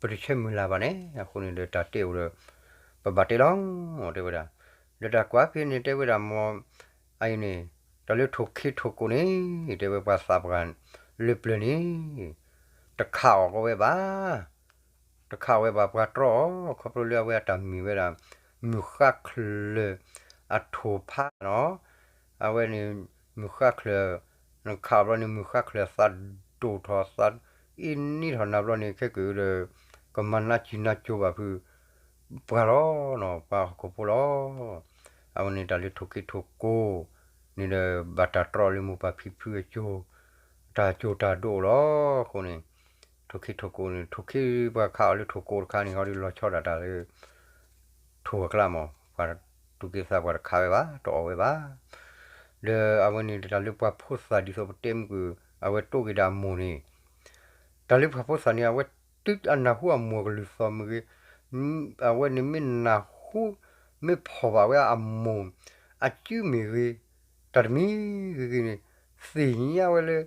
ပတဆၢမုၢ်လၢ်ဘၣ်န့ၣ် အဃိန့ၣ်ဒီးတၢ်တဲအိၣ်ဒီး ပဘၣ်တဲလီၤ တဲဝဲဒၣ်. ဒီးတၢ်ကွၢ်ဖဲန့ၣ်တဲဝဲဒၣ်မ့ၢ် အအံၤန့ၣ် တၢ်လၢထိၣ်ခ့ထိၣ်ကိန့ၣ် တဲဝဲပှၤသးပှၢ်လၢပျၢၤန့ၣ် တခးအီၣ်ကီးဝဲဘၣ် တခးအီၣ်ဝဲဘၣ်ပှၤတြီအီၤ ခီဖျိလၢအဝဲအတၢ်မ့ၢ်ဝဲဒၣ် မုၢ်ဃါချၢၣ်အထိၣ်ဖးနီၤ အဝဲန့ၣ် မုၢ်ဃါချၢၣ် နခးအီၣ်ဘျီန့ၣ် မုၢ်ဃါချၢၣ်အသးဒိၣ်ထီၣ်သးအ့ၣ်နံထီၣ်နၤဘျီန့ၣ် ခဲက့ၤဒီး ကမၤနးစံၤနါကိၤဘၣ်ဖု ပှၤလီၤနီၤ ပှၤဟီၣ်ခိၣ်ဖိလီၤ. အဝဲန့ၣ်တၢ်လၢထိၣ်ခ့ထိၣ်ကိန့ၣ်ဒီး ဘၣ်တၢ်တြီလၢမိၢ်ပၢ်ဖံဖုအစိၤ တၢ်စိၤတၢ်ဒိၣ်လီၤ. အဃိန့ၣ် ထိၣ်ခ့ထိၣ်ကိန့ၣ် ထိၣ်ခ့ပှၤခးအီၤလၢထိၣ်ကိတခါန့ၣ် ဟီဒုးလီၤဆီဒၣ်တၢ်လၢ ထိၣ်အကျါမး ပှၤတူၢ်က့ၤသးပှၤတခးဝဲဘၣ် တအီၣ်ဝဲဘၣ်. ဒီးအဝဲန့ၣ်တၢ်လၢပှၤဖိသၣ်ဒ်သိးပတဲမုၢ်ကွံာ် အဝဲတိၢ်က့ၤဒၣ်အမိၢ်န့ၣ် တၢ်လၢပှၤဖိသၣ်န့ၣ် အဝဲတုၤအနၢ်ဟူအမိၢ်ကလုၢ်သီၣ်မ့ၢ်ဂ့ၤ, အဝဲန့ၣ်မ့ၢ်နၢ်ဟူ မ့ၢ်ဖီၣ်ဘၣ်ဝဲအမိၢ် အစုမ့ၢ်ဂ့ၤ, တၢ်တမံၤဂ့ၤဂ့ၤန့ၣ် သ့ၣ်ညါဝဲလၢ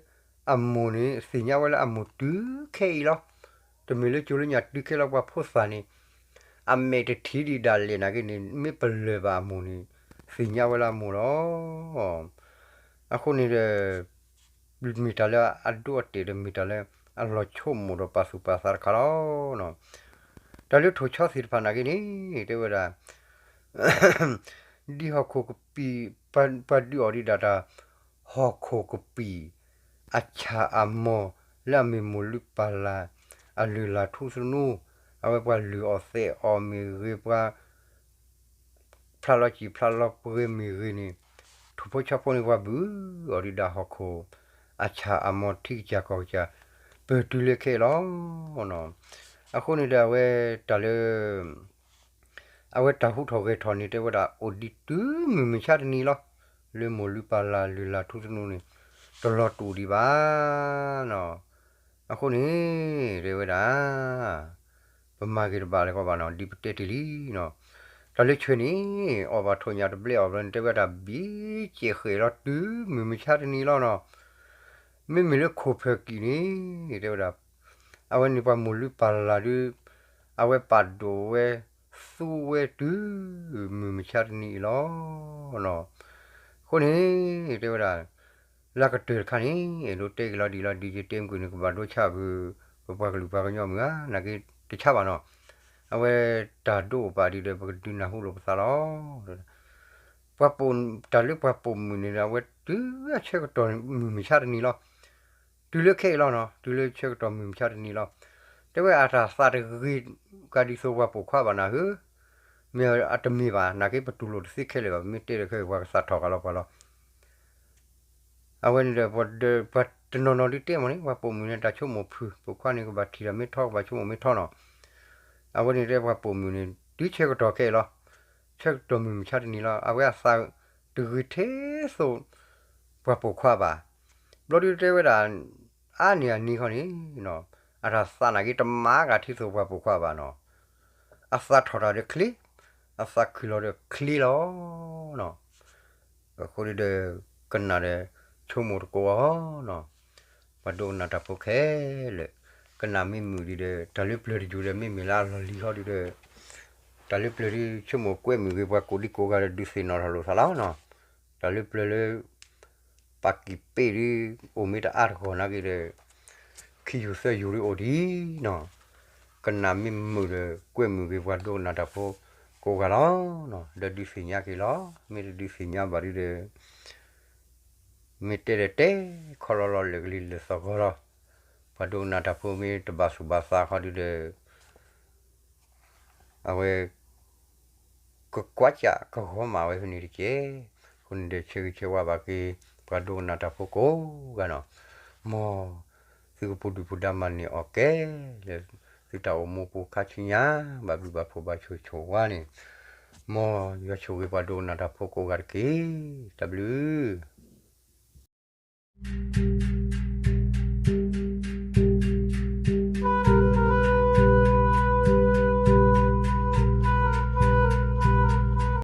အမိၢ်န့ၣ် သ့ၣ်ညါဝဲလၢအမိၢ်တုၤခဲအံၤလီၤ. တမ့ၢ်လၢကၠိလၢညၣ်တုၤခဲလီၤ ပှၤဖိသၣ်န့ၣ် အမဲာ်တထံၣ်ဒံးဒၣ်လဲာ်နာ်က့န့ၣ် မ့ၢ်ပလၢၢ်ဘၣ်အမိၢ်န့ၣ် သ့ၣ်ညါဝဲလၢအမိၢ်လီၤ. အဃိန့ၣ်ဒီး မ့ၢ်တၢ်လၢအဒိအတဲာ်ဒီး မ့ၢ်တၢ်လၢအလီၤဆိကမိၣ်ဒီးပာ်သူၣ်ပာ်သးတခါလီၤ. တၢ်လၢထိၣ်ဆီသ့ၣ်တဖၣ်နာ်က့န့ၣ် တဲဝဲဒၣ် ဒ်ဟီၣ်ခိၣ်ကပံာ် ပှၤဒုးအီၤဒံးဒၣ်တၢ် ဟီၣ်ခိၣ်ကပံာ် အဆၣ်အမီၢ် လၢအမ့ၢ်မိၢ်လုၢ်ပၢ်လၢ် အလုၢ်အလၢ်ထူသနူ အဝဲပှၤလုၢ်အီၣ်သဲးအီၣ်မ့ၢ်ဂ့ၤ ပှၤ ဖျါလီၤစံာ်ဖျါလီၤပှဲၤမ့ၢ်ဂ့ၤန့ၣ် ထိၣ်ဖိဆီဖိန့ၣ် ပှၤဘုးအီၤဒံးဒၣ်ဟီၣ်ခိၣ် အဆၣ်အမီၤထံကစၢ်ကီၢ်ကစၢ် ပၢၢ်တုၤလၢခဲအံၤလီၤ. အဃိန့ၣ်ဒီးအဝဲတၢ်လၢ အဝဲတၢ်ဟူထီၣ်ဂဲၤထီၣ်န့ၣ် တဲဝဲဒၣ် အိၣ်ဒံးတုၤမုၢ်မဆါတနံၤလီၤ. လၢမိၢ်လုၢ်ပၢ်လၢ်လုၢ်လၢ်ထူသနူန့ၣ် တလီၤတူာ်ဒံးဘၣ်နီၤ. အဃိန့ၣ် တဲဝဲဒၣ် ပမၤက့ၤတဘၣ်လၢၤကီးဘၣ်နီၤ, ဒ်ပတဲတ့ၢ်လံနီၤ. တၢ်လၢဆၢန့ၣ် အီၣ်ဘၣ်ထိၣ်ညၣ်တဘျဲၣ်အီၣ်ဘျဲၣ်န့ၣ် တဲဝဲဒၣ် ဘံကဲးဃဲးလီၤ တုၤမုၢ်မဆါတနံၤလီၤနီၤ. မ့မ့ၢ်လၢခိၣ်ဖၢၣ်ကံၣ်န့ၣ် တဲဝဲဒၣ် အဝဲန့ၣ်ပှၤမိၢ်လုၢ်ပၢ်လၢ်ဒုး အဝဲပာ်ဒိၣ်ဝဲ သူဝဲတုၤ မုၢ်မဆါတနံၤအံၤလီၤ. အဃိန့ၣ် တဲဝဲဒၣ် လၢကတၢၢ်တခါန့ၣ် အဲၣ်ဒိးတဲက့ၤလီၤဒ်လီၤ ဒ်ယတဲမုၢ်ကွံာ်န့ၣ် ကဘၣ်ဒိဆါဘု ပပှၤကလုာ်ပှၤကညီမုၢ်ဧါ နာ်က့တဆါဘၣ်နီၤ. အဝဲတၢ်ဒိအိၣ်ပာ်ဒံးဒီး ပကဒုးနၢ်ဟူလိာ်ပသးလီၤ. ပှၤပိာ် တၢ်လၢပှၤပိာ်မုၣ်န့ၣ်ဒီး အဝဲတုၤအဆၢကတီၢ်မုၢ်မဆါတနံၤလီၤ. တုၤလၢခဲအံၤလီၤနီၤ, တုၤလၢဆၢကတီၢ်မုၢ်မဆါတနံၤလီၤ. တဲဝဲအတၢ်သးတဂ့ၤကဒ်သိးပှၤပိာ်ခွါဘၣ်နၤဧၢ, မ့ၢ်အတမ့ၢ်ဘၣ် နာ်က့ပတူၢ်လိာ်တသ့ခဲလၢာ်ဘၣ်, ပမ့ၢ်တဲဒီးခဲအံၤ ပှၤကသးထီၣ်ဃာ်လီၤပှၤလီၤ. အဝဲန့ၣ်ဒီး ပှၤတနီၤနီၤဒုးတဲမ့ၢ်န့ၣ် ပှၤပိာ်မုၣ်န့ၣ် တၢ်ဆိကမိၣ်ဖုၣ် ပိာ်ခွါန့ၣ် ကဘၣ်ထံၣ်တၢ်မ့ၢ်ထီ ကဘၣ်ဆိကမိၣ်မ့ၢ်ထီနီၤ. အဝဲန့ၣ်တဲပှၤပိာ်မုၣ်န့ၣ် တုၤဆၢကတီၢ်ခဲအံၤလီၤ. ဆၢကတီၢ်မုၢ်မဆါတနံၤလီၤ. အဝဲအသးတဂ့ၤထဲသိး ပှၤပိာ်ခွါဘၣ်. ဘျီဒုးတဲဝဲဒၣ် အါန့ၢ်အန့ၣ်ခီန့ၣ် အတၢ်သးနာ်က့တမၤဂၤထဲသိးပှၤပိာ်ခွါဘၣ်နီၤ. အသးထီၣ်တၢ်ဒီးချ့, အသးခုၣ်လီၤဒီးချ့လီၤ. အဃိဒုးဒီး ကနၣ်ဒီး ဆိကမိၣ်တကိးအီၤနီၤ. ပှၤဒိကနၣ်တၢ်ဖိခဲလၢာ် ကနၣ်မ့ၢ်မုာ်ဒံးဒီး တၢ်လၢပျၢၤတယိာ်ဒီး မ့မ့ၢ်လၢအလီၢ်လံၤဃီဒုးဒီး တၢ်လၢပျၢၤဒုး ဆိကမိၣ်ကွဲမုာ်ဂ့ၤ ပှၤကိးဒံကိးဂၤဒီး ဒုးသ့ၣ်နီၣ်ထီၣ်လိာ်သးလီၤနီၤ. တၢ်လၢပျၢၤလၢ ပာ်ကံၢ်ပ့ၣ်ဒုး အိၣ်မ့ၢ်တအါတဂီၢ်နာ်က့ဒီး ခံယိာ်သၢယိာ်ဒုးအိၣ်ဒံးနီၤ. ကနၣ်မ့ၢ်မုာ်ဒီး ကွဲမုာ်ဂ့ၤ ပှၤဒိကနၣ်တၢ်ဖိကိးဂၤလီၤနီၤ. ဒီးဒုးသ့ၣ်ညါက့ၤလီၤ. မ့ၢ်တဒုးသ့ၣ်ညါဘၣ်ဒုးဒီး မ့ၢ်တဲဒီးတဲ ခီလီၤလီၤ လဲၤကလံၤလဲၤသီၣ်ဂီၤလီၤ. ပှၤဒိကနၣ်တၢ်ဖိမ့ၢ်တဘၣ်သူၣ်ဘၣ်သးဃီဒုးဒီး အဝဲ ကကွၢ်စၢ်ကဂီၤမးဝဲဖဲန့ၣ်တက့ၢ်. အဃိန့ၣ်ဒီး ဆၢဂ့ၤဆၢဝါဘၣ်က့ၤ ပှၤဒိကနၣ်တၢ်ဖိကိးဂၤနီၤ. မ်သုကပူၤဒုၣ်ပူၤဒါမၤန့ၢ်အီၣ်ကဲလၢ သုတၢ်အိၣ်မူပူၤခါဆူညါ ဘၣ်ဘျုးဘၣ်ဖှိၣ်ဘၣ်ဆိၣ်ဂ့ၤဆိၣ်ဝါန့ၣ် မ်ယွၤဆိၣ်ဂ့ၤပှၤဒိကနၣ်တၢ်ဖိကိးဂၤတက့ၢ်. တၢ်ဘျုး